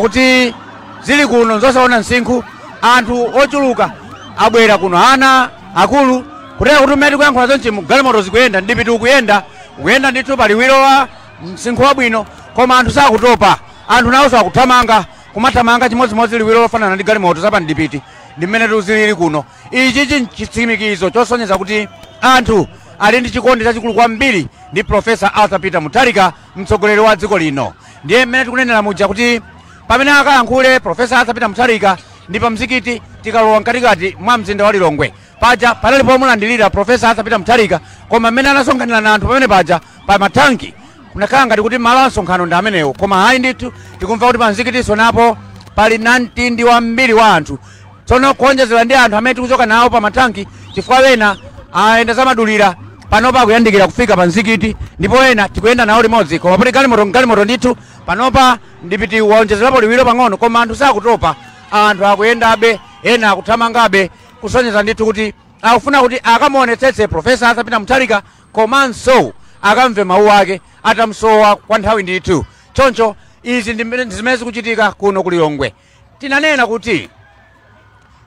kuti zili kuno zosaona msinkhu. Anthu ochuluka abwera kuno, ana, akulu, kutera kuti mmene tikuyankhula zonchi galimoto zikuyenda, ndipiti ukuyenda, ukuyenda ndithu paliwiro wa msinkhu wabwino, koma anthu sakutopa. Anthu nawonso akuthamanga, kumathamanga chimodzimodzi liwiro lofanana ndi galimoto zapamdipiti. Ndi mmene tuzilili kuno. Ichi chitsimikizo chosonyeza kuti anthu ali ndi chikondi chachikulu kwambiri ndi Professor Arthur Peter Mutharika, mtsogoleri wa dziko lino. Ndiye mmene tikunenera muja kuti pamene akayankhule Professor Arthur Peter Mutharika ndi pa mzikiti. Tikalowa mkatikati mwa mzinda wa Lilongwe, paja panali pomulandirira Professor Arthur Peter Mutharika, koma mmene anasonkhanira na anthu pamene paja pa matanki, kunakhala ngati kuti malo asonkhano ndi amenewo, koma hayi ndithu, tikumva kuti pa mzikitiso napo pali namtindi wambiri wa anthu. Tsono kuonjezera ndi anthu amene tikuchoka nawo pa matanki, chifukwa wena ayenda zamadulira, panopa akuyandikira kufika pa mzikiti, ndipo ena tikuyenda nawo limodzi. Koma poti galimoto galimoto ndithu, panopa ndipiti waonjezerapo liwiro pang'ono, koma anthu sakutopa. Anthu akuyendabe, ena akuthamangabe, kusonyeza ndithu kuti Akufuna kuti akamuonetsetse Profesa Arthur Peter Mutharika komanso akamve mawu ake atamsowa kwa nthawi ndithu. Choncho izi ndi zimene zikuchitika kuno ku Lilongwe. Tinanena kuti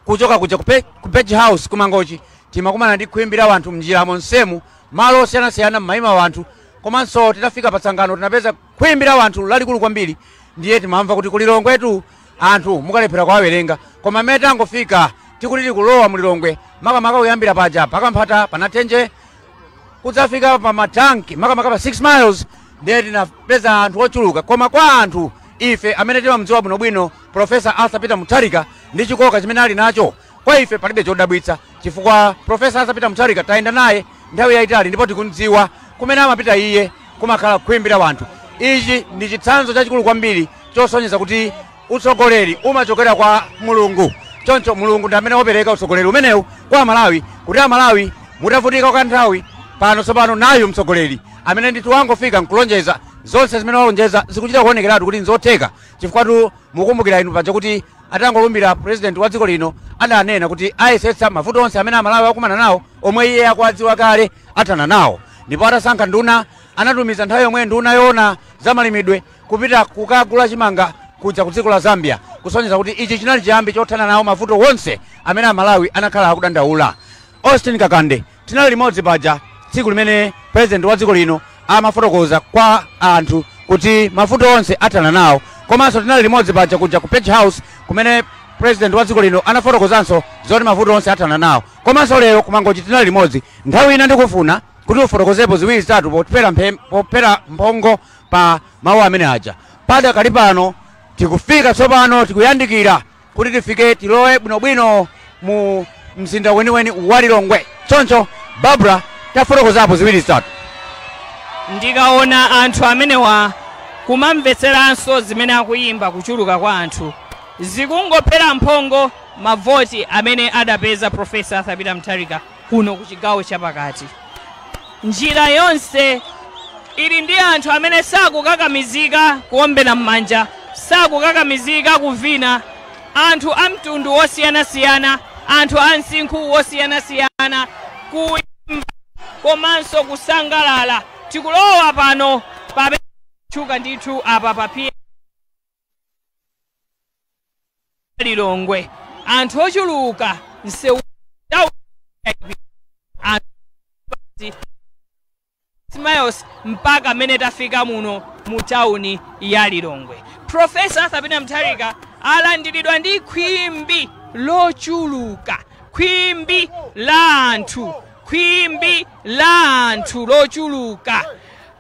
kuchoka kuja ku Page House kumangochi timakumana ndi khwimbi la wanthu mnjira monsemu, malo osiyanasiyana m'mayima wanthu, komanso titafika pa Tsangano tinapeza khwimbi la wanthu lalikulu kwambiri. Ndiye timamva kuti ku Lilongwetu anthu mukalephera kuwawerenga, koma mmene tangofika tikuti tikulowa mu Lilongwe, makamaka kuyambira paja pakamphata panathenje kudzafika pa matanki, makamaka pa 6 Miles, ndiye tinapeza anthu ochuluka. Koma kwa anthu ife amene timamdziwa bwinobwino Profesa Arthur Peter Mutharika ndi chikoka chimene ali nacho, kwa ife palibe chodabwitsa, chifukwa Profesa Arthur Peter Mutharika tayenda naye nthawi yayitali ndipo tikumdziwa kumene amapita iye kumakhala khwimbi la wanthu. Ichi ndi chitsanzo chachikulu kwambiri chosonyeza kuti utsogoleri umachokera kwa Mulungu. Choncho Mulungu ndi amene wapereka utsogoleri umenewu kwa Amalawi, kuti Amalawi mutavutika kwa nthawi pano, tsopano nayo mtsogoleri amene ndithu wangofika nkulonjeza zonse zimene walonjeza zikuchita kuonekeratu kuti nzotheka, chifukwa tu mukumbukira inu paja kuti atangolumbira president wa dziko lino adanena kuti ayesetsa mavuto onse amene Amalawi akumana nawo omwe iye akuwadziwa kale athana nawo. Ndipo atasankha nduna, anatumiza nthawi yomwe nduna yoona zamalimidwe kupita kukagula chimanga kuja ku dziko la Zambia, kusonyeza kuti ichi chinali chiyambi chothana nawo mavuto wonse amene Amalawi anakhala akudandaula. Austin Kakande, tinali limodzi paja tsiku limene president wa dziko lino amafotokoza kwa anthu kuti mavuto onse athana nawo, komanso tinali limodzi paja kuja ku Page House kumene president wa dziko lino anafotokozanso zoti mavuto onse athana nawo, komanso lero kumangochi tinali limodzi. Nthawi ina ndikufuna kuti ufotokozepo ziwiri zitatu popera mphongo pa mawu amene aja. Padakali pano tikufika tsopano, tikuyandikira kuti tifike tilowe bwinobwino mu mzinda weniweni wa Lilongwe. Choncho Barbara, tafotokozapo ziwiri zitatu. Ndikaona anthu amenewa kumamvetseranso zimene akuyimba, kuchuluka kwa anthu zikungophera mphongo mavoti amene adapeza Profesa Arthur Peter Mutharika kuno ku chigawo chapakati. Njira yonse ili ndi anthu amene sakukakamizika kuombera m'manja, sakukakamizika kuvina, anthu a mtundu wosiyanasiyana, anthu a msinkhu wosiyanasiyana, kuyimba komanso kusangalala. Tikulowa pano pamene tchuka ndithu apa pa Lilongwe, anthu ochuluka msewu miles mpaka amene tafika muno mu tawuni ya Lilongwe. Profesa Arthur Peter Mutharika alandiridwa ndi khwimbi lochuluka, khwimbi la anthu, khwimbi la anthu lochuluka.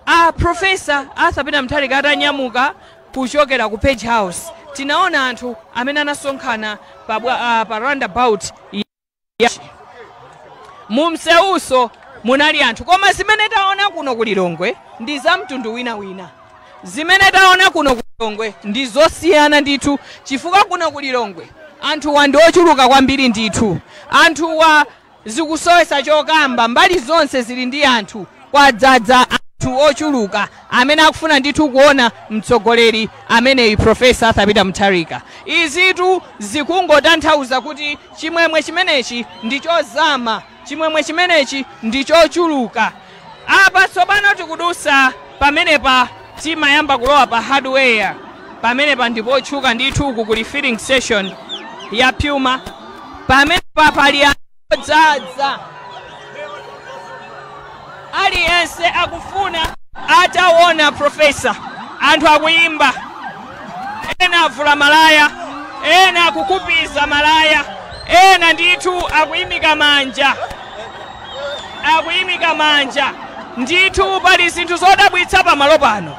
A Profesa Arthur Peter Mutharika atanyamuka kuchokera ku Page House, tinaona anthu amene anasonkhana pa roundabout ya mu msewuso munali anthu. Koma zimene taona kuno ku Lilongwe ndi za mtundu winawina. Zimene taona kuno ku Lilongwe ndi zosiyana ndithu, chifukwa kuno ku Lilongwe anthuwa ndi ochuluka kwambiri ndithu. Anthuwa zikusowesa chokamba, mbali zonse zili ndi anthu, kwadzaza anthu ochuluka amene akufuna ndithu kuona mtsogoleri ameneyi Profesa Arthur Peter Mutharika. Izitu zikungotanthauza kuti chimwemwe chimenechi ndi chozama, chimwemwe chimenechi ndi chochuluka. Apa tsopano tikudusa pamenepa, timayamba kulowa pa Hardware. Pamenepa ndipo otchuka ndithu, uku kuli filling station ya Puma. Pamenepa pali anthu odzaza, aliyense akufuna ataona profesa. Anthu akuyimba, ena avula malaya, ena akukupiza malaya, ena ndithu akuyimika manja, akuyimika manja ndithu. Pali zinthu zodabwitsa pamalo pano,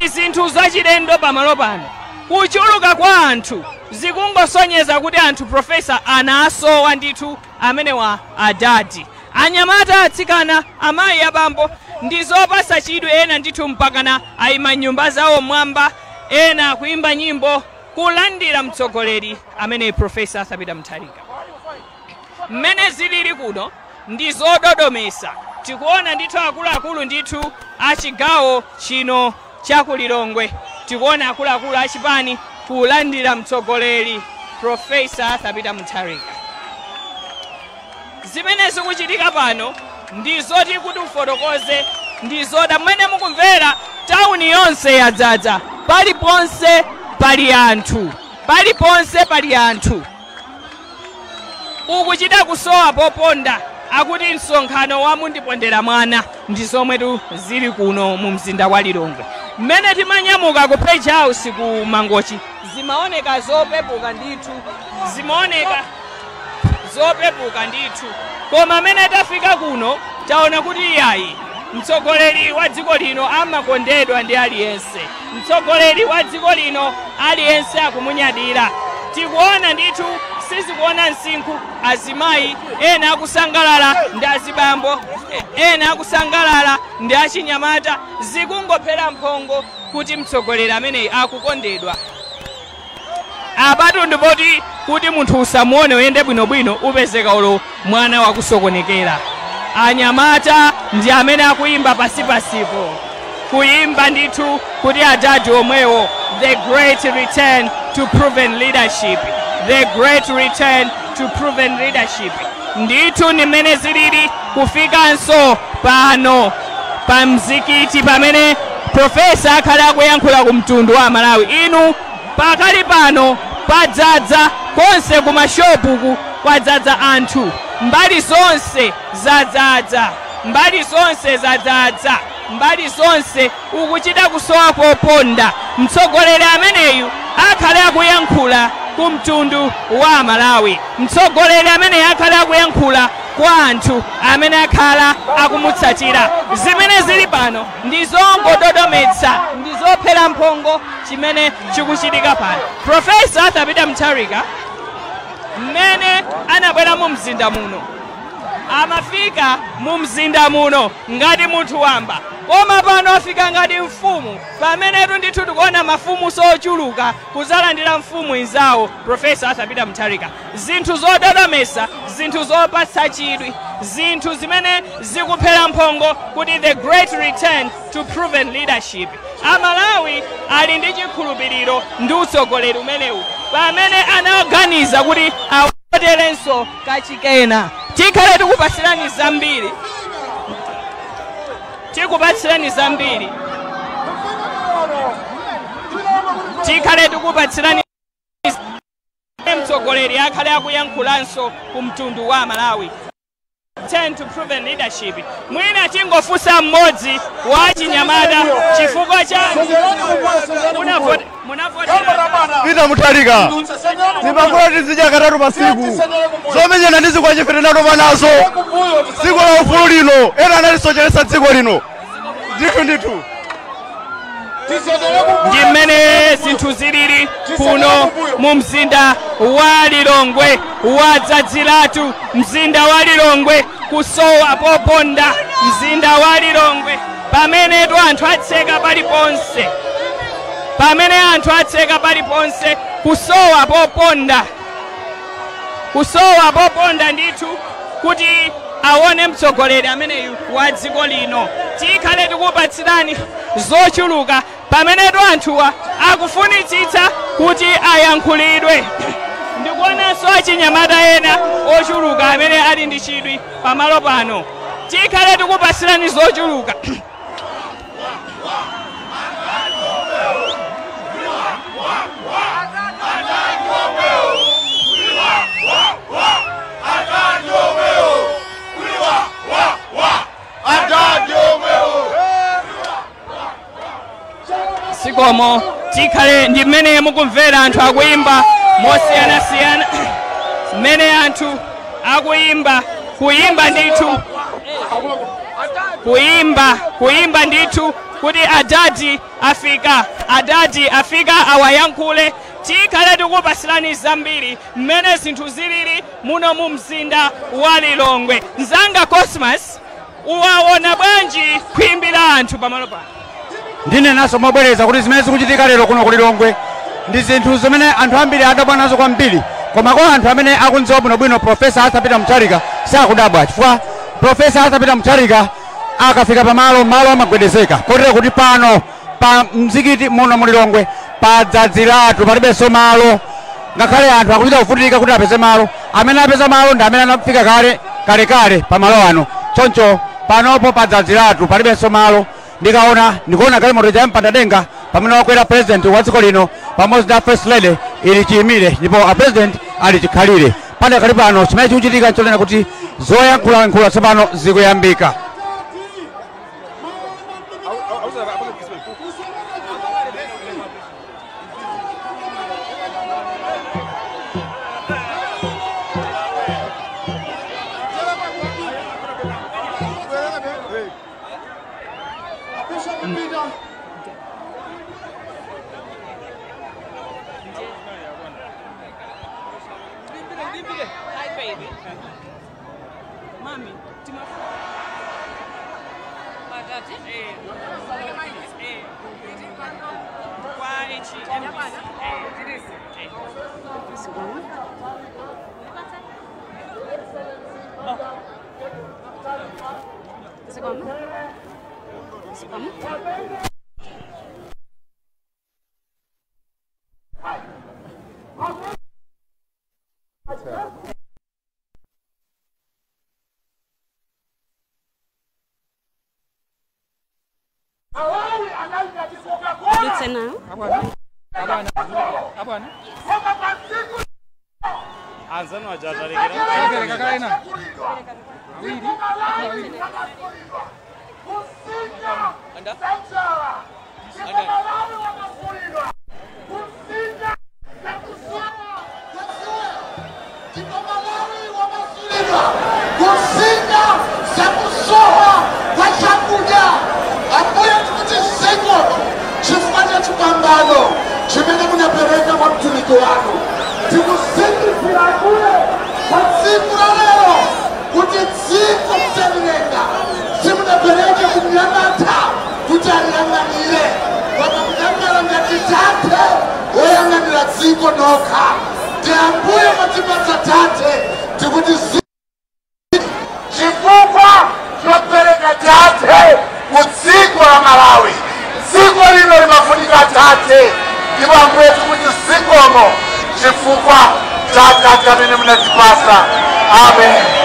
zinthu zachilendo pamalo pano. Kuchuluka kwa anthu zikungosonyeza kuti anthu profesa anasowa ndithu amenewa adadi, anyamata, atsikana, amayi, abambo, ndi zopasa chidwi. Ena ndithu mpakana ayima nyumba zawo mwamba, ena akuyimba nyimbo kulandira mtsogoleri amene Profesa Arthur Peter Mutharika. Mmene zilili kuno ndi zododomesa. Tikuona ndithu akuluakulu ndithu achigawo chino chakulilongwe, tikuona akuluakulu achipani kulandira mtsogoleri Profesa Arthur Peter Mutharika. Zimene zikuchitika pano ndizoti kuti ufotokoze ndizoda mmene mukumvera. Tawuni yonse yadzadza, paliponse pali anthu, paliponse pali anthu, ukuchita kusowa poponda. Akuti msonkhano wa mundipondera mwana. Ndi zomwetu zili kuno mu mzinda wa Lilongwe. Mmene timanyamuka ku Page House ku Mangochi, zimaoneka zopepuka ndithu, zimaoneka zopepuka ndithu, koma mmene tafika kuno taona kuti iyayi, mtsogoleri wa dziko lino amakondedwa ndi aliyense. Mtsogoleri wa dziko lino aliyense akumunyadira. Tikuona ndithu, sizikuona msinkhu. Azimayi ena akusangalala ndi azibambo ena akusangalala ndi achinyamata. Zikungophera mphongo kuti mtsogoleri ameneyi akukondedwa. Apatu ndipoti kuti munthu usamuone, uyende bwinobwino, upezeka ulo mwana wakusokonekera. Anyamata ndi amene akuyimba pasipasipo, kuyimba ndithu kuti adadi omwewo, the great return to proven leadership, the great return to proven leadership. Ndithu ni mmene zilili kufikanso pano pa mzikiti pamene profesa akhale akuyankhula ku mtundu wa Malawi. Inu, pakali pano padzadza konse, kumashopuku kwadzadza anthu, mbali zonse zadzadza, mbali zonse zadzadza, mbali zonse ukuchita kusowa poponda. Mtsogoleri ameneyu akhale akuyankhula ku mtundu wa Malawi. Mtsogoleri ameneyu akhale akuyankhula kwa anthu amene akhala akumutsatira. Zimene zili pano ndi zongododometsa, ndi zophera mphongo chimene chikuchitika pano. Profesa Arthur Peter Mutharika mmene anabwera mu mzinda muno, amafika mu mzinda muno ngati munthu wamba, koma pano afika ngati mfumu, pamenetu ndithu tikuona mafumu sochuluka kuzalandira mfumu inzawo, Profesa Arthur Peter Mutharika. Zinthu zododomesa, zinthu zopatsa chidwi, zinthu zimene zikuphera mphongo kuti the great return to proven leadership. Amalawi ali ndi chikhulupiriro ndi utsogoleri umenewu pamene anaganiza kuti awoterenso kachikena. Tikhale tikupatsirani zambiri, tikupatsirani zambiri, tikhale tikupatsirani. Mtsogoleri akhale akuyankhulanso ku mtundu wa Malawi, return to proven leadership. Mwina tingofunsa mmodzi wa chinyamata, chifukwa chani munavotera Peter Mutharika? Timangula tizidya katatu pasiku, zomenyana ndi zikwache tinatopa nazo. Dziko la ufulu lino, ena analisocheretsa dziko lino ndithu ndithu. Ndi mmene zinthu zilili kuno mu mzinda wa Lilongwe. Wadzadziratu mzinda wa Lilongwe, kusowa poponda mzinda wa Lilongwe, pamenetu anthu atseka paliponse, pamene anthu atseka paliponse, kusowa poponda, kusowa poponda ndithu kuti aone mtsogoleri ameneyu wa dziko lino. Tikhale tikupatsirani zochuluka pamenetu anthuwa akufunitsitsa kuti ayankhulidwe. Ndikuonanso achinyamata ena ochuluka amene ali ndi chidwi pamalo pano. Tikhale tikupatsirani zochuluka. Sikomo. Tikhale ndi mmene mukumvera anthu akuyimba mosiyanasiyana, mmene anthu akuyimba, kuyimba ndithu, kuyimba, kuyimba ndithu kuti adadi afika, adadi afika, awayankhule. Tikhale tikupasirani zambiri mmene zinthu zilili muno mu mzinda wa Lilongwe. Mzanga Cosmas, uwaona bwanji khwimbi la anthu pamalo pano? Ndinenaso mobwereza kuti zimene zikuchitika lero kuno ku Lilongwe ndi zinthu zimene anthu ambiri adabwa nazo kwambiri, koma kwa anthu amene akundziwa bwinobwino Profesa Arthur Peter Mutharika sakudabwa, chifukwa Profesa Arthur Peter Mutharika akafika pamalo, malo amagwedezeka, kotero kuti pano pa mzikiti muno mu Lilongwe padzadziratu, palibenso malo. Ngakhale anthu akuchita kuvutika kuti apeze malo. Amene apeza malo ndi amene anafika kale. kalekale pamalo ano. Choncho panopo padzadziratu, palibenso malo. Ndikaona ndikuona galimoto ya mpandadenga pamene wakwera president wa dziko lino pamodzi ndi first lady ili chiyimire, ndipo a president ali chikhalire. Panakali pano chimene chikuchitika nchonena kuti zoyankhulayankhula tsopano zikuyambika. Hi, baby. Mami, Kusinga zakusowa kwa chakudya ambuye tikuti zikomo chifukwa cha chipambano chimene munapereka kwa mtumiki wanu. Tikusindikira Ambuye pa tsiku la lero kuti dziko mutalilenga simunapereke kumnyamata kuti aliyang'anire, koma munakhala ngati tate woyang'anira dziko nokha. Ti Ambuye mwatipatsa tate, tikuti chifukwa chopereka tate ku dziko la Malawi. Dziko lino limafunika tate, ndipo Ambuye tikuti zikomo chifukwa cha tate amene munatipasa. Amen.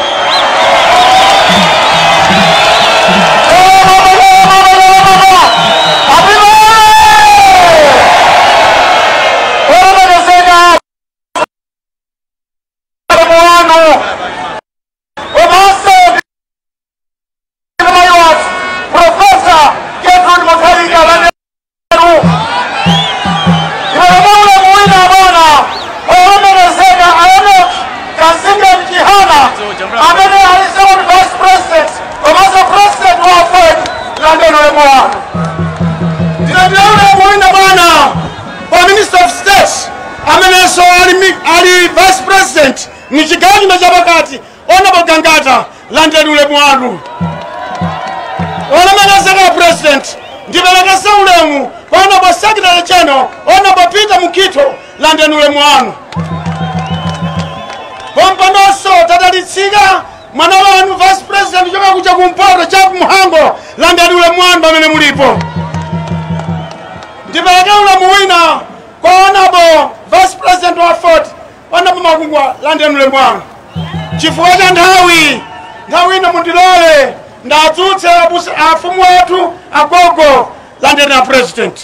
Ali vice president ni chigawo chapakati Honorable Gangata landeni ulemu wanu. Olemekezeka president, ndiperekese ulemu Honorable Secretary General Honorable Peter Mukito landeni ulemu wanu. Pompanonso tadalitsika mwana wanu vice president kuchoka kuja kumpoto cha Muhango landeni ulemu wanu pamene mulipo. Ndipereke ulemu wina kwa Honorable Vice President wa Ford Honorable Makungwa landeni ulemu wanu. Chifukwa cha nthawi ino mundilole ndadzutse afumu athu agogo landeni na president.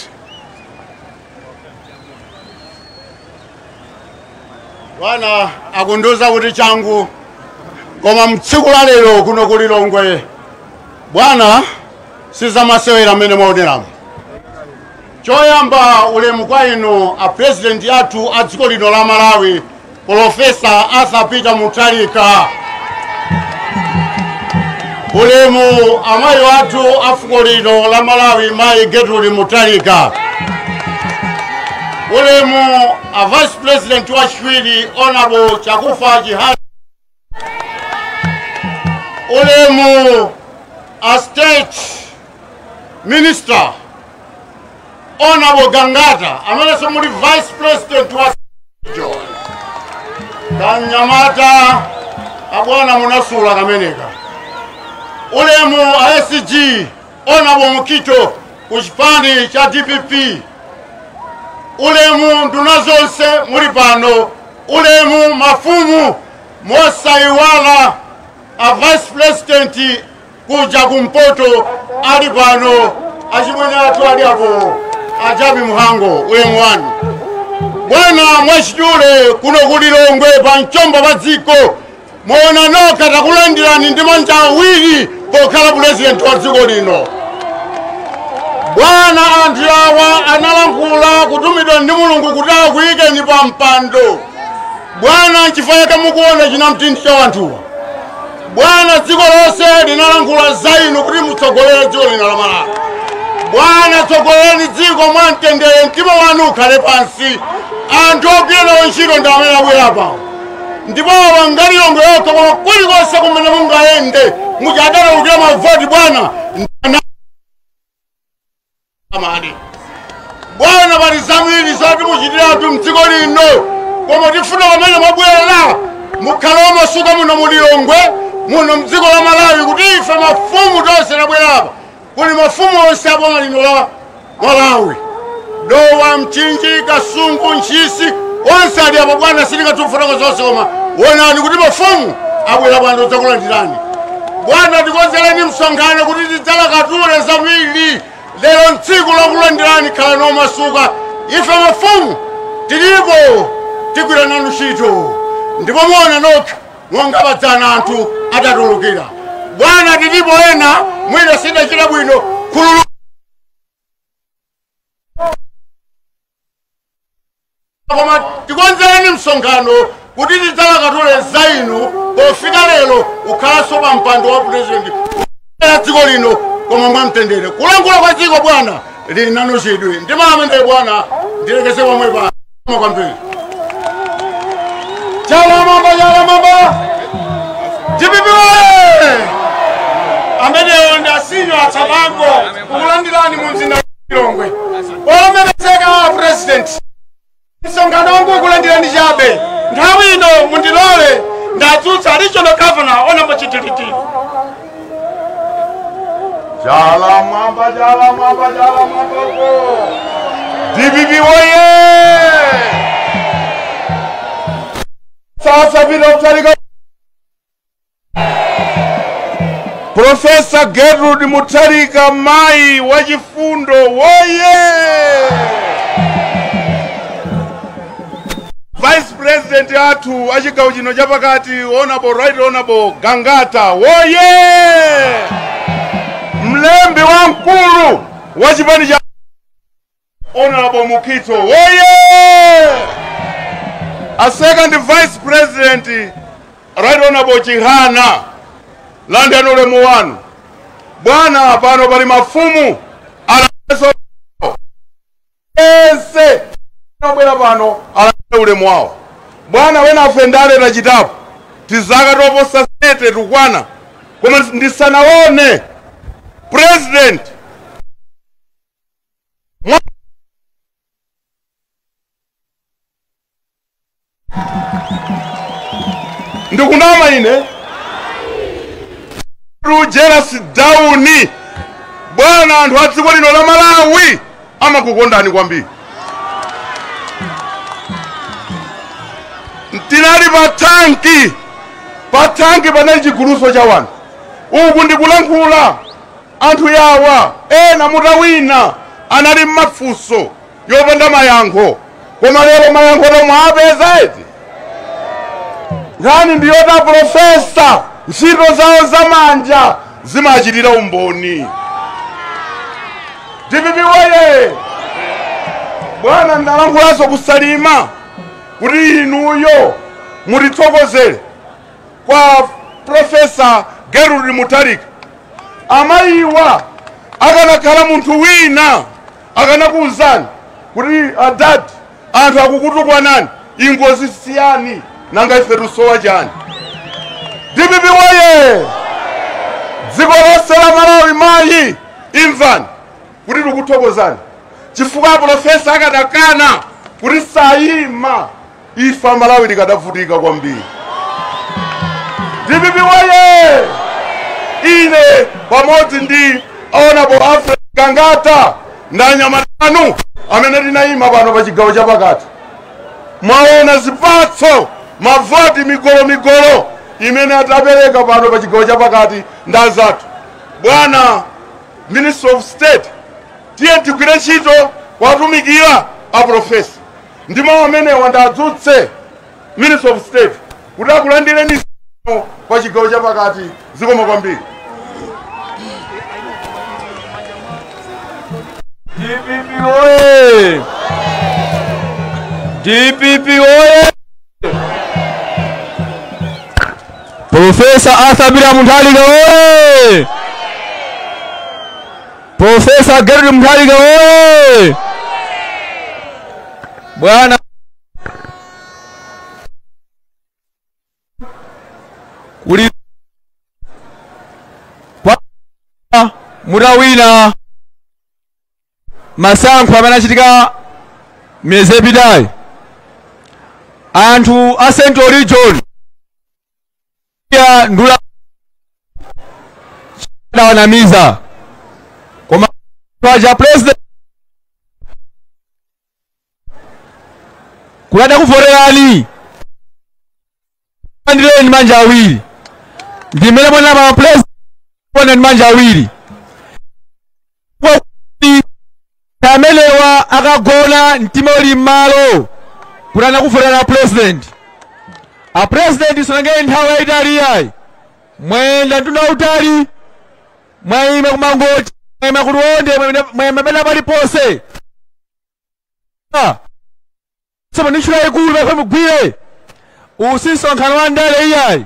Bwana akundiuza kuti changu koma mtsiku la lero kuno ku Lilongwe bwana sizamasewera amene mwaoneramo. Choyamba ulemu kwa inu a president athu a dziko lino la Malawi Profesa Arthur Peter Mutharika. Ulemu amayi athu a fuko lino la Malawi Mayi Gertrude Mutharika. Ulemu a vice president wachiwiri Honorable Chakufa Chihana. Ulemu a state minister Honorable Gangata amenenso muli vice president wa Kanyamata abwana munasula kameneka. Ulemu a SG Honorable Mukito ku chipani cha DPP. Ulemu nduna zonse muli pano. Ulemu mafumu mosaiwala A vice president kuja kumpoto ali pano, achimwene athu ali apo, ajabi Muhango ulemu wanu. Bwana mwachidule kuno kulilongwe pa mchombo pa dziko muona nokha takulandirani ndi manja awiri pokhala president wa dziko lino. Bwana anthu awa analankhula kutumidwa ndi Mulungu kuti akuyikeni pa mpando. Bwana nchifukwa chake mukuona china mtindi cha anthuwa. Bwana dziko lonse linalankhula za inu kuti mutsogolere dziko lino la Malawi. Bwana tsogolereni dziko mwamtendere, mtima wanu ukhale pansi. Anthu ogwira nawo ntchito ndi amene abwera pano. Ndipo awa ngalilongwe yokha koma kulikonse kumene mungayende muchadalukira mavoti bwana amadi. Bwana pali zambiri zoti muchitire anthu mdziko lino, koma tifuna pamene mwabwera mukhale omasuka muno mulilongwe muno mdziko la Malawi, kuti ife mafumu tonse tabwera apa kuli mafumu onse aboma lino la Malawi, Dowa, Mchinji, Kasungu, Ntchisi, onse ali apo bwana. Sitingatufutako zonse koma wonani kuti mafumu abwera bwana udzakulandirani. Bwana tikonzereni msonkhano kuti tidzalakatule zambiri. Lero ntsiku lokulandirani, khala nomasuka. Ife mafumu tilipo tigwira nanu ntchito, ndipo muona nokha mongapadzana anthu atatulukira. Bwana tilipo ena mwina sidachita bwino khululu koma tikonzereni msonkhano kuti tidzalakatule za inu pofika lero ukhalanso pa mpando wa president ya dziko lino koma mwamtendere. Kulankhula kwa dziko bwana lili nanu chidwi. Ndimamene bwana ndilekeze pomwe pa kwambiri. Chala mamba, chala mamba. DPP oye! Amenewo ndi asinyo atsabango kukulandirani mu mzinda wa Lilongwe. Olemekezeka president, msonkhano wangu ukulandirani chabe. Nthawi ino mundilole ndadzutsa regional governor Honorable Chitilitili. Chala mwamba, chala mwamba, chala mwamba uko. DPP oye! Sasa bila Mutharika. Professor Gertrude Mutharika mai wachifundo woye! Vice President athu achigawo chino chapakati Honorable Right Honorable Gangata woye! Mlembi wamkulu wa chipani cha Honorable Mukito woye! A second Vice President Right Honorable Chihana, landani ulemu wanu. Bwana pano pali mafumu alaso ense abwera pano alande ulemu wawo. Bwana wena afendale tachitapo tizaka toposa sete tukwana, koma ndisanaone president ndikunama ine jealous down. Bwana anthu a dziko lino la Malawi amakukondani kwambiri. Tinali pa tanki panali chiguluso cha wanthu. Uku ndikulankhula anthu yawa ena mutawina anali mmafunso yopanda mayankho, koma lero mayankho tomwe apeza eti nkhani ndiyota profesa ntchito zawo zamanja zimachitira umboni. DPP woye! Bwana ndalankhulaso kusalima kuti inuyo mutitsokozere kwa Professor Gertrude Mutharika. Amayiwa akanakhala munthu wina akanakuwuzani kuti adadi anthu akukutukwanani ingozi siyani nanga ife tusowa chani. DPP woye! Dziko lonse la Malawi mayi imvani kuti tikuthokozani chifukwa profesa akadakana kuti sayima ife Malawi tikadavutika kwambiri. DPP woye! Ine pamodzi ndi Honorable Alfred Gangata ndanyamatanu amene tinayima pano pa chigawo chapakati, mwaona zipatso mavoti migolo migolo. imene atapereka pano pa chigawo chapakati ndi anzathu. Bwana Minister of State, tiye tigwire ntchito kwatumikira a profesa. Ndi mawu amenewa ndadzutse Minister of State kuti akulandireni pa chigawo chapakati. Zikomo kwambiri. DPP oye! DPP oye! Profesa Arthur Peter Mutharika oye! Profesa Gertrude Mutharika oye! Bwana kuli kwa mutawina masankho amene achitika miyezi yapitayi, anthu a Central Region ya ndula adawanamiza, koma paja president kulada kuvoterani andireni manja awiri, ndi mmene mwana pa president ndi manja awiri amelewa akagona mtima uli m'malo kuti anakuvotera president. A president sanangene nthawi yayitali yayi, mwayenda mtunda utali, mwayima kumangoti, mwayima kuliwonde, mwayima pena paliponse. Tsono ndi ntchito yayikulu pamene mugwire usi msonkhano wa ndale iyayi,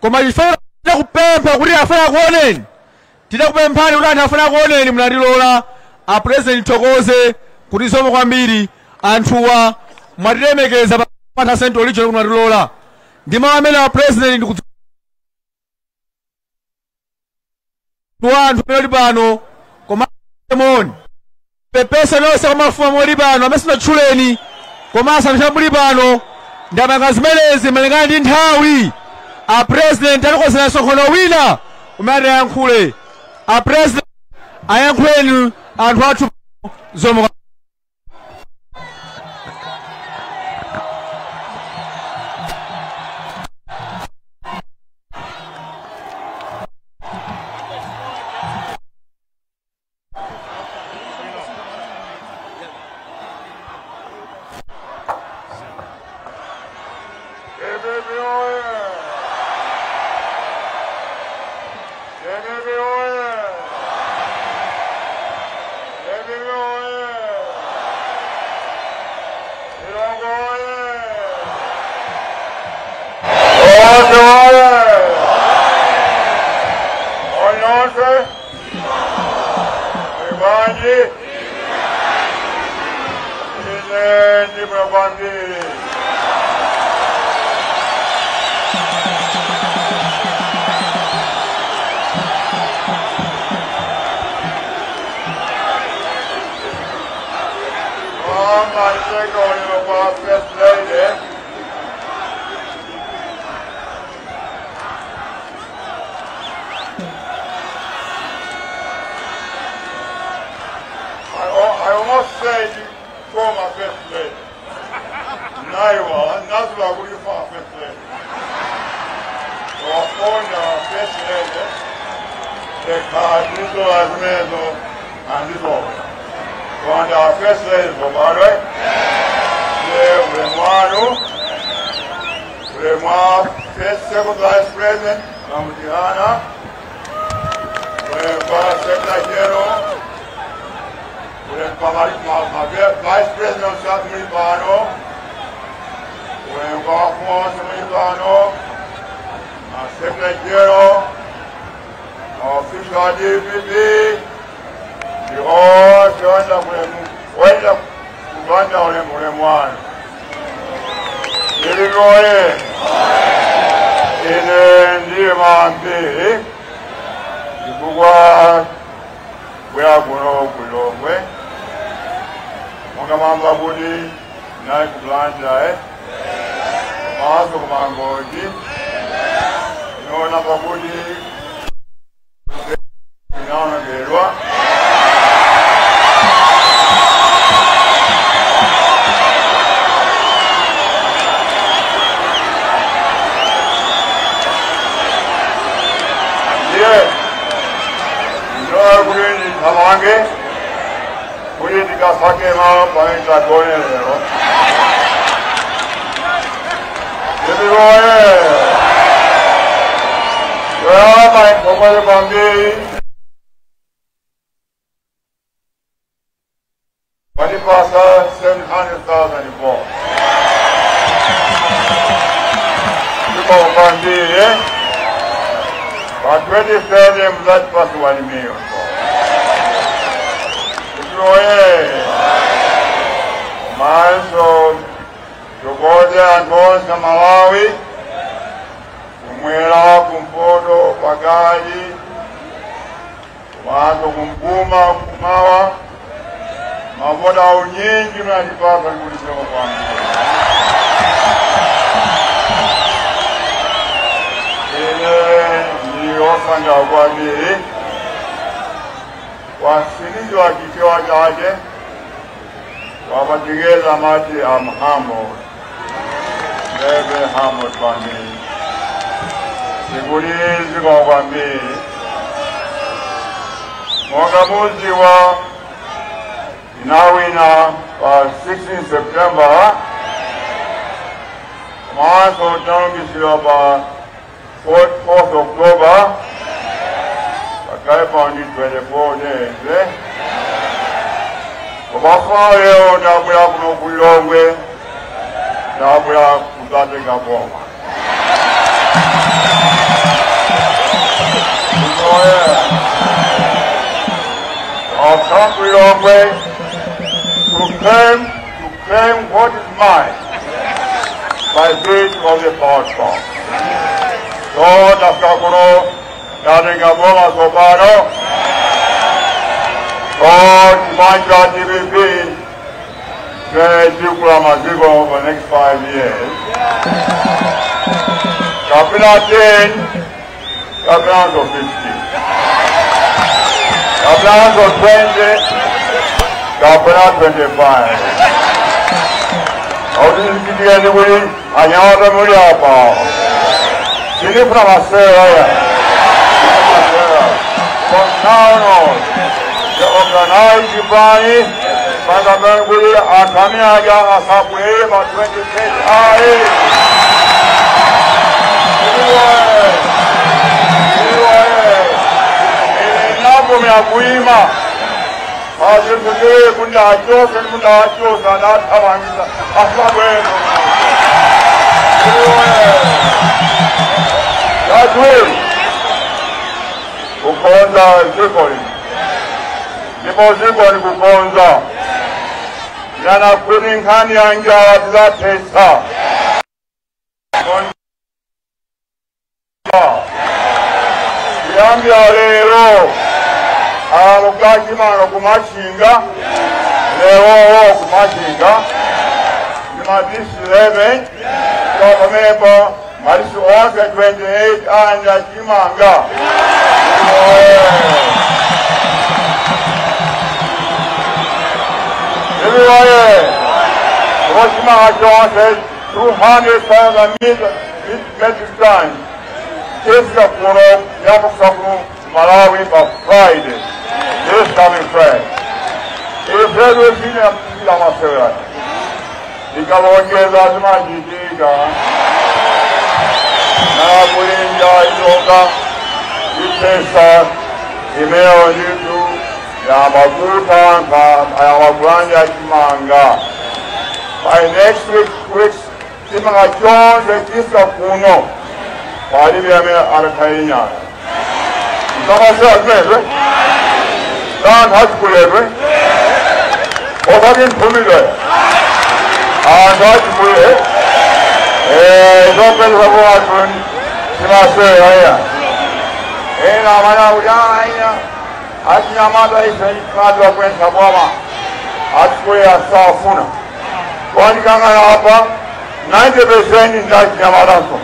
koma chifukwa tidakupempha kuti afuna kuoneni, tidakupemphani kuti anthu afuna kuoneni, munatilola. A president thokoze kuti zikomo kwambiri, anthuwa mwatilemekeza pa Central Region munatilola. Ndi mawu amene a president ndi anthu amene ali pano, koma moni pepesa nonse kwa mafumu muli pano amene sinatchuleni, komanso anthu muli pano, ndamanga zimenezi malingana ndi nthawi. A president atikonzera msonkhano wina umene ayankhule. A president ayankhuleni anthu athu zomwe. kuti ndithamange kuti ndikasake malo pamene tagone lero. Ndikuoye yoyamba ndithokoze kwambiri wanipasa 700,000 votes. Ndikokwambiri pa 2030 muzatipasa 1 million. Ndikuoye komanso tithokoze anthu onse Malawi, kumwera, kumpoto, pakati, komanso kumvuma, kumawa, mavoti aunyinji mnandipasa ndikulisema kwambiri. Ine ndiyosangalala kwambiri wasinizwa kichewa chake wapatikeza mati I'm humbled, very, very humbled kwambiri. Ndikulizika kwambiri monga mudziwa inawina pa 16 September, komanso tinalumbiritsidwa pa 4th October, pakale pa ndi 24 days. Koma lero ndabwera kuno ku Lilongwe, ndabwera kudzatenga boma. I've come to Lilongwe to claim what is mine by virtue of the power box. So ndafika kuno ndatenga boma tsopano. So chipani cha DPP chikula maziko for the next 5 years. Kapena 10, kapena 15, kapena 20, kapena 25. Autisitikia ndikuti anyamata muli apa. Sinifuna masewera ya. From now on, the organized chipani pangamene kuti anthu amene aja asabwere pa 26 ayi. Ine kuima azinthu kuti achose kuti achose adathamangisa asabwere. Chachiwiri kukonza dziko lino, ndipo dziko likukonza yana kuti nkhani ya njala tidzathetsa. Kuyambira lero alugachimano kumachinga lerowo kumachinga ndi madisi 11 pamenepo madisi onse 28 anja chimanga. Ibiwaye chimanga chonse 200,000 metric tons chifika kuno yakufa kuno Malawi pa Friday, this coming Friday. Ifedo chine la masewera ikalongeza zimachitika na kulinja izoka ipesa imeo nditu ya maguta ya makulanja chimanga. By next week chimanga chonse chifika kuno palibe amene atakhayinyana. Ntamasera zimezwe anthu achikuledwe osati mphumidwe anthu achikule zopeza kuwanthu timasera iya ena amene akuti aya achinyamata ife timadwa kuyendetsa boma achikule asafuna kwandikangana apa 90% ndi achinyamatanso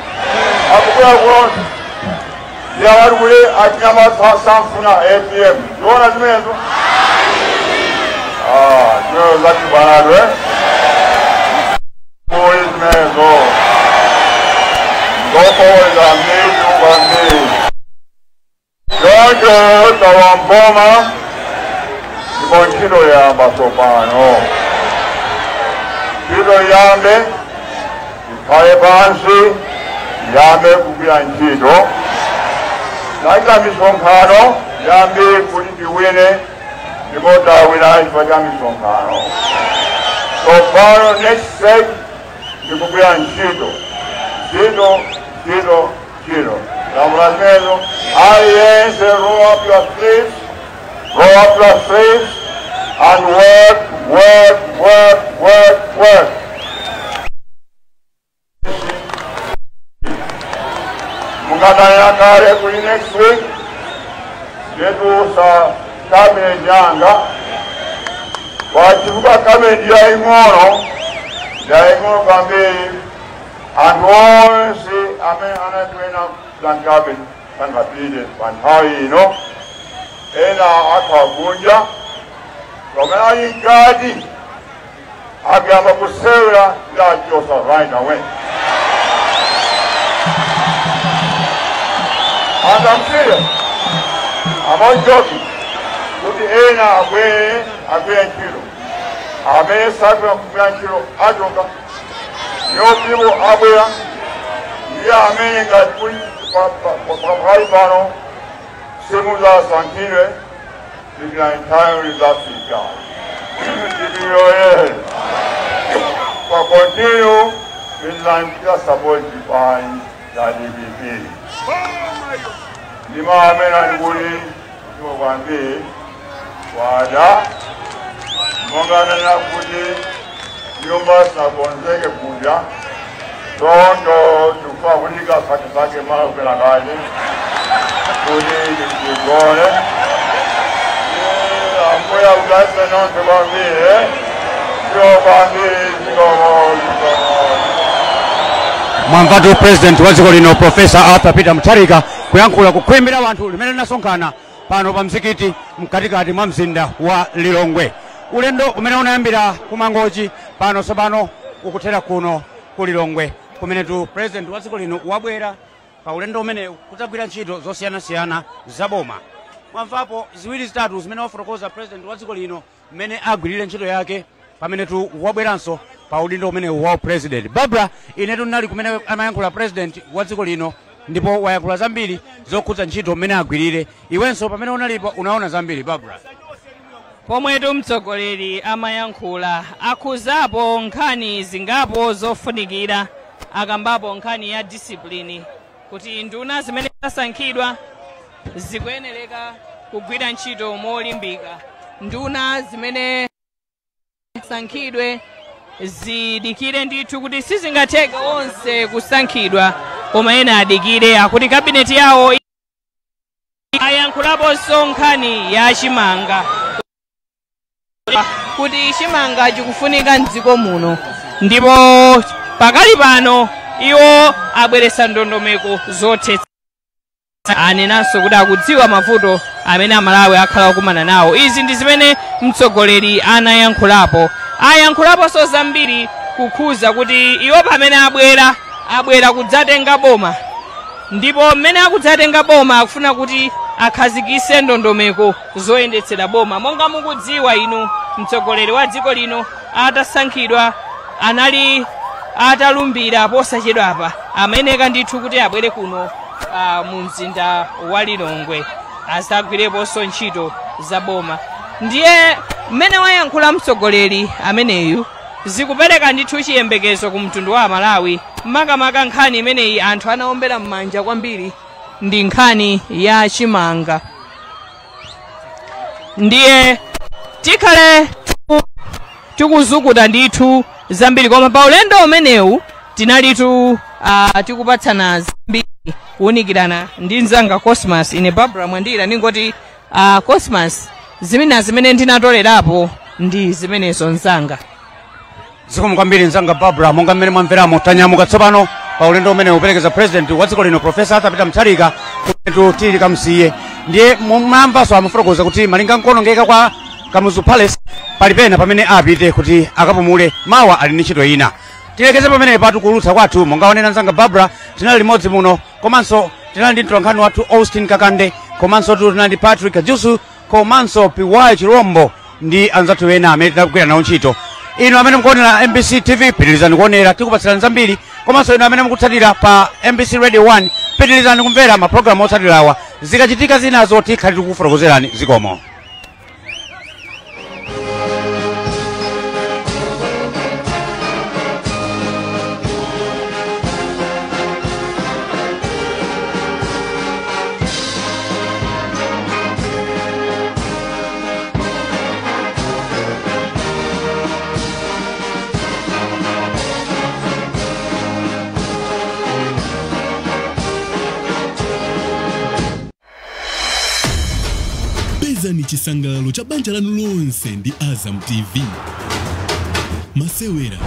akubwera kulonse yawari kule achinyamata samfuna APM ziona zimenezo zimenezo zachibanadwe kuli zimenezo ngokoweza mitu kwambiri. Choncho Talowa mboma, ndipo ntchito yamba tsopano. Ntchito yambe, ikhale pansi, yambe kugwira ntchito. Naita misonkhano yambiri kuti tiwine, ndipo tawina chifukwa cha misonkhano. Tsopano next step ndikugwira ntchito. Ntchito, ntchito, ntchito. Lamula zimenezo, aliyense roll up your sleeves, roll up your sleeves and work, work, work, work, work. Mungataya kale kuli next week, nditusa cabinet yanga, wachivuka cabinet yaing'ono, yaing'ono kwambiri, anthu onse amene anajoyina plan cabinet sangapite pa nthawi ino, ena akhakunja, pamene ali mkati akuyamba kusewera ndachosa right away. And I'm serious. I'm not joking. Kuti ena abwere agwire ntchito. Amene sagwira kugwira ntchito achoka. New people abwera. Ndiye amene ngati kuli pakali pano simuzasankhidwe tikira nthawi zafika. Tikiyoye. Kwa continue with support chipani cha DPP. Ndima amene ndikuli ndimo kwambiri wada monganena kuti nyumba sakonzeke kudya tondo tufa kunika sakesake mara kupela kaje kuti tigone ambuya udase nonse kwambiri sio kwambiri zikomo. Mwamvatu president wa dziko lino Professor Arthur Peter Mutharika kuyankhula kukhwembera anthu limene linasonkhana pano pa mzikiti mkatikati mwa mzinda wa Lilongwe. Ulendo umene unayambira ku Mangochi pano tsopano ukuthera kuno ku Lilongwe, kumenetu president wa dziko lino wabwera pa ulendo umene kudzagwira ntchito zosiyanasiyana za boma. Mwamvapo ziwiri zitatu zimene wafotokoza president wa dziko lino mmene agwirire ntchito yake pamenetu wabweranso pa udindo umene wa president. Barbara, inetu ndinali kumene amayankhula president wa dziko lino ndipo wayankhula zambiri zokhudza ntchito mmene agwirire. Iwenso pamene unalipo unaona zambiri, Barbara. Pomwetu mtsogoleri amayankhula akhuzapo nkhani zingapo zofunikira, akambapo nkhani ya discipline kuti nduna zimene zasankhidwa zikuyenereka kugwira ntchito molimbika, nduna zimene sankhidwe zidikire ndithu kuti sizingatheke onse kusankhidwa koma ena adikire, akuti kabineti yawo. Ayankhulaponso nkhani ya chimanga kuti chimanga chikufunika mdziko muno, ndipo pakali pano iwo abweretsa ndondomeko zothetsa. Anenanso kuti akudziwa mavuto amene Amalawi akhala akumana nawo. Izi ndi zimene mtsogoleri anayankhulapo. Ayankhulaponso zambiri kukhuza kuti iwo pamene abwera, abwera kudzatenga boma, ndipo mmene akudzatenga boma akufuna kuti akhazikise ndondomeko zoyendetsera boma. Monga mukudziwa inu, mtsogoleri wa dziko lino atasankhidwa anali atalumbira posachedwapa, amayeneka ndithu kuti abwere kuno mu mzinda wa Lilongwe azagwireponso ntchito za boma. Ndiye mmene wayankhula mtsogoleri ameneyu zikupereka ndithu chiyembekezo ku mtundu wa Malawi, makamaka nkhani imeneyi anthu anaombera m'manja kwambiri ndi nkhani ya chimanga. Ndiye tikhale tikuzukuta ndithu zambiri, koma pa ulendo umenewu tinalitu tikupatsana zambiri kuwunikirana ndi mzanga Cosmas. Ine Barbara Mwandira ndingoti Cosmas, zimene zimene ndinatolerapo ndi zimenezo mzanga. Zikomo kwambiri mzanga Barbara. Monga mmene mwamveramo, tanyamuka tsopano pa ulendo umene uperekeza president wa dziko lino Professor Arthur Peter Mutharika kumenetu tili kamsiye. Ndiye mwamvanso amafotokoza kuti malinga nkuonongeka kwa Kamuzu Palace pali pena pamene apite kuti akapumule, mawa ali ndi ntchito ina. Tilekeze pamene patu kuulutsa kwathu. Monga onena mzanga Barbara, tinali limodzi muno komanso tinali ndi mtolankhani wathu Austin Kakande. Komanso tinali ndi Patrick Kajusu komanso PY Chirombo ndi anzathu ena amene tinagwira nawo ntchito. Inu amene mukuonera MBC TV, pitirizani kuonera, tikupatsirani zambiri. Komanso inu amene mukutsatira pa MBC Radio 1, pitirizani kumvera mapulogalamu otsatirawa. Zikachitika zinazo tikhale tikukufotokozerani. Zikomo. Pezani chisangalalo cha banja lanu lonse ndi Azam TV. Masewera,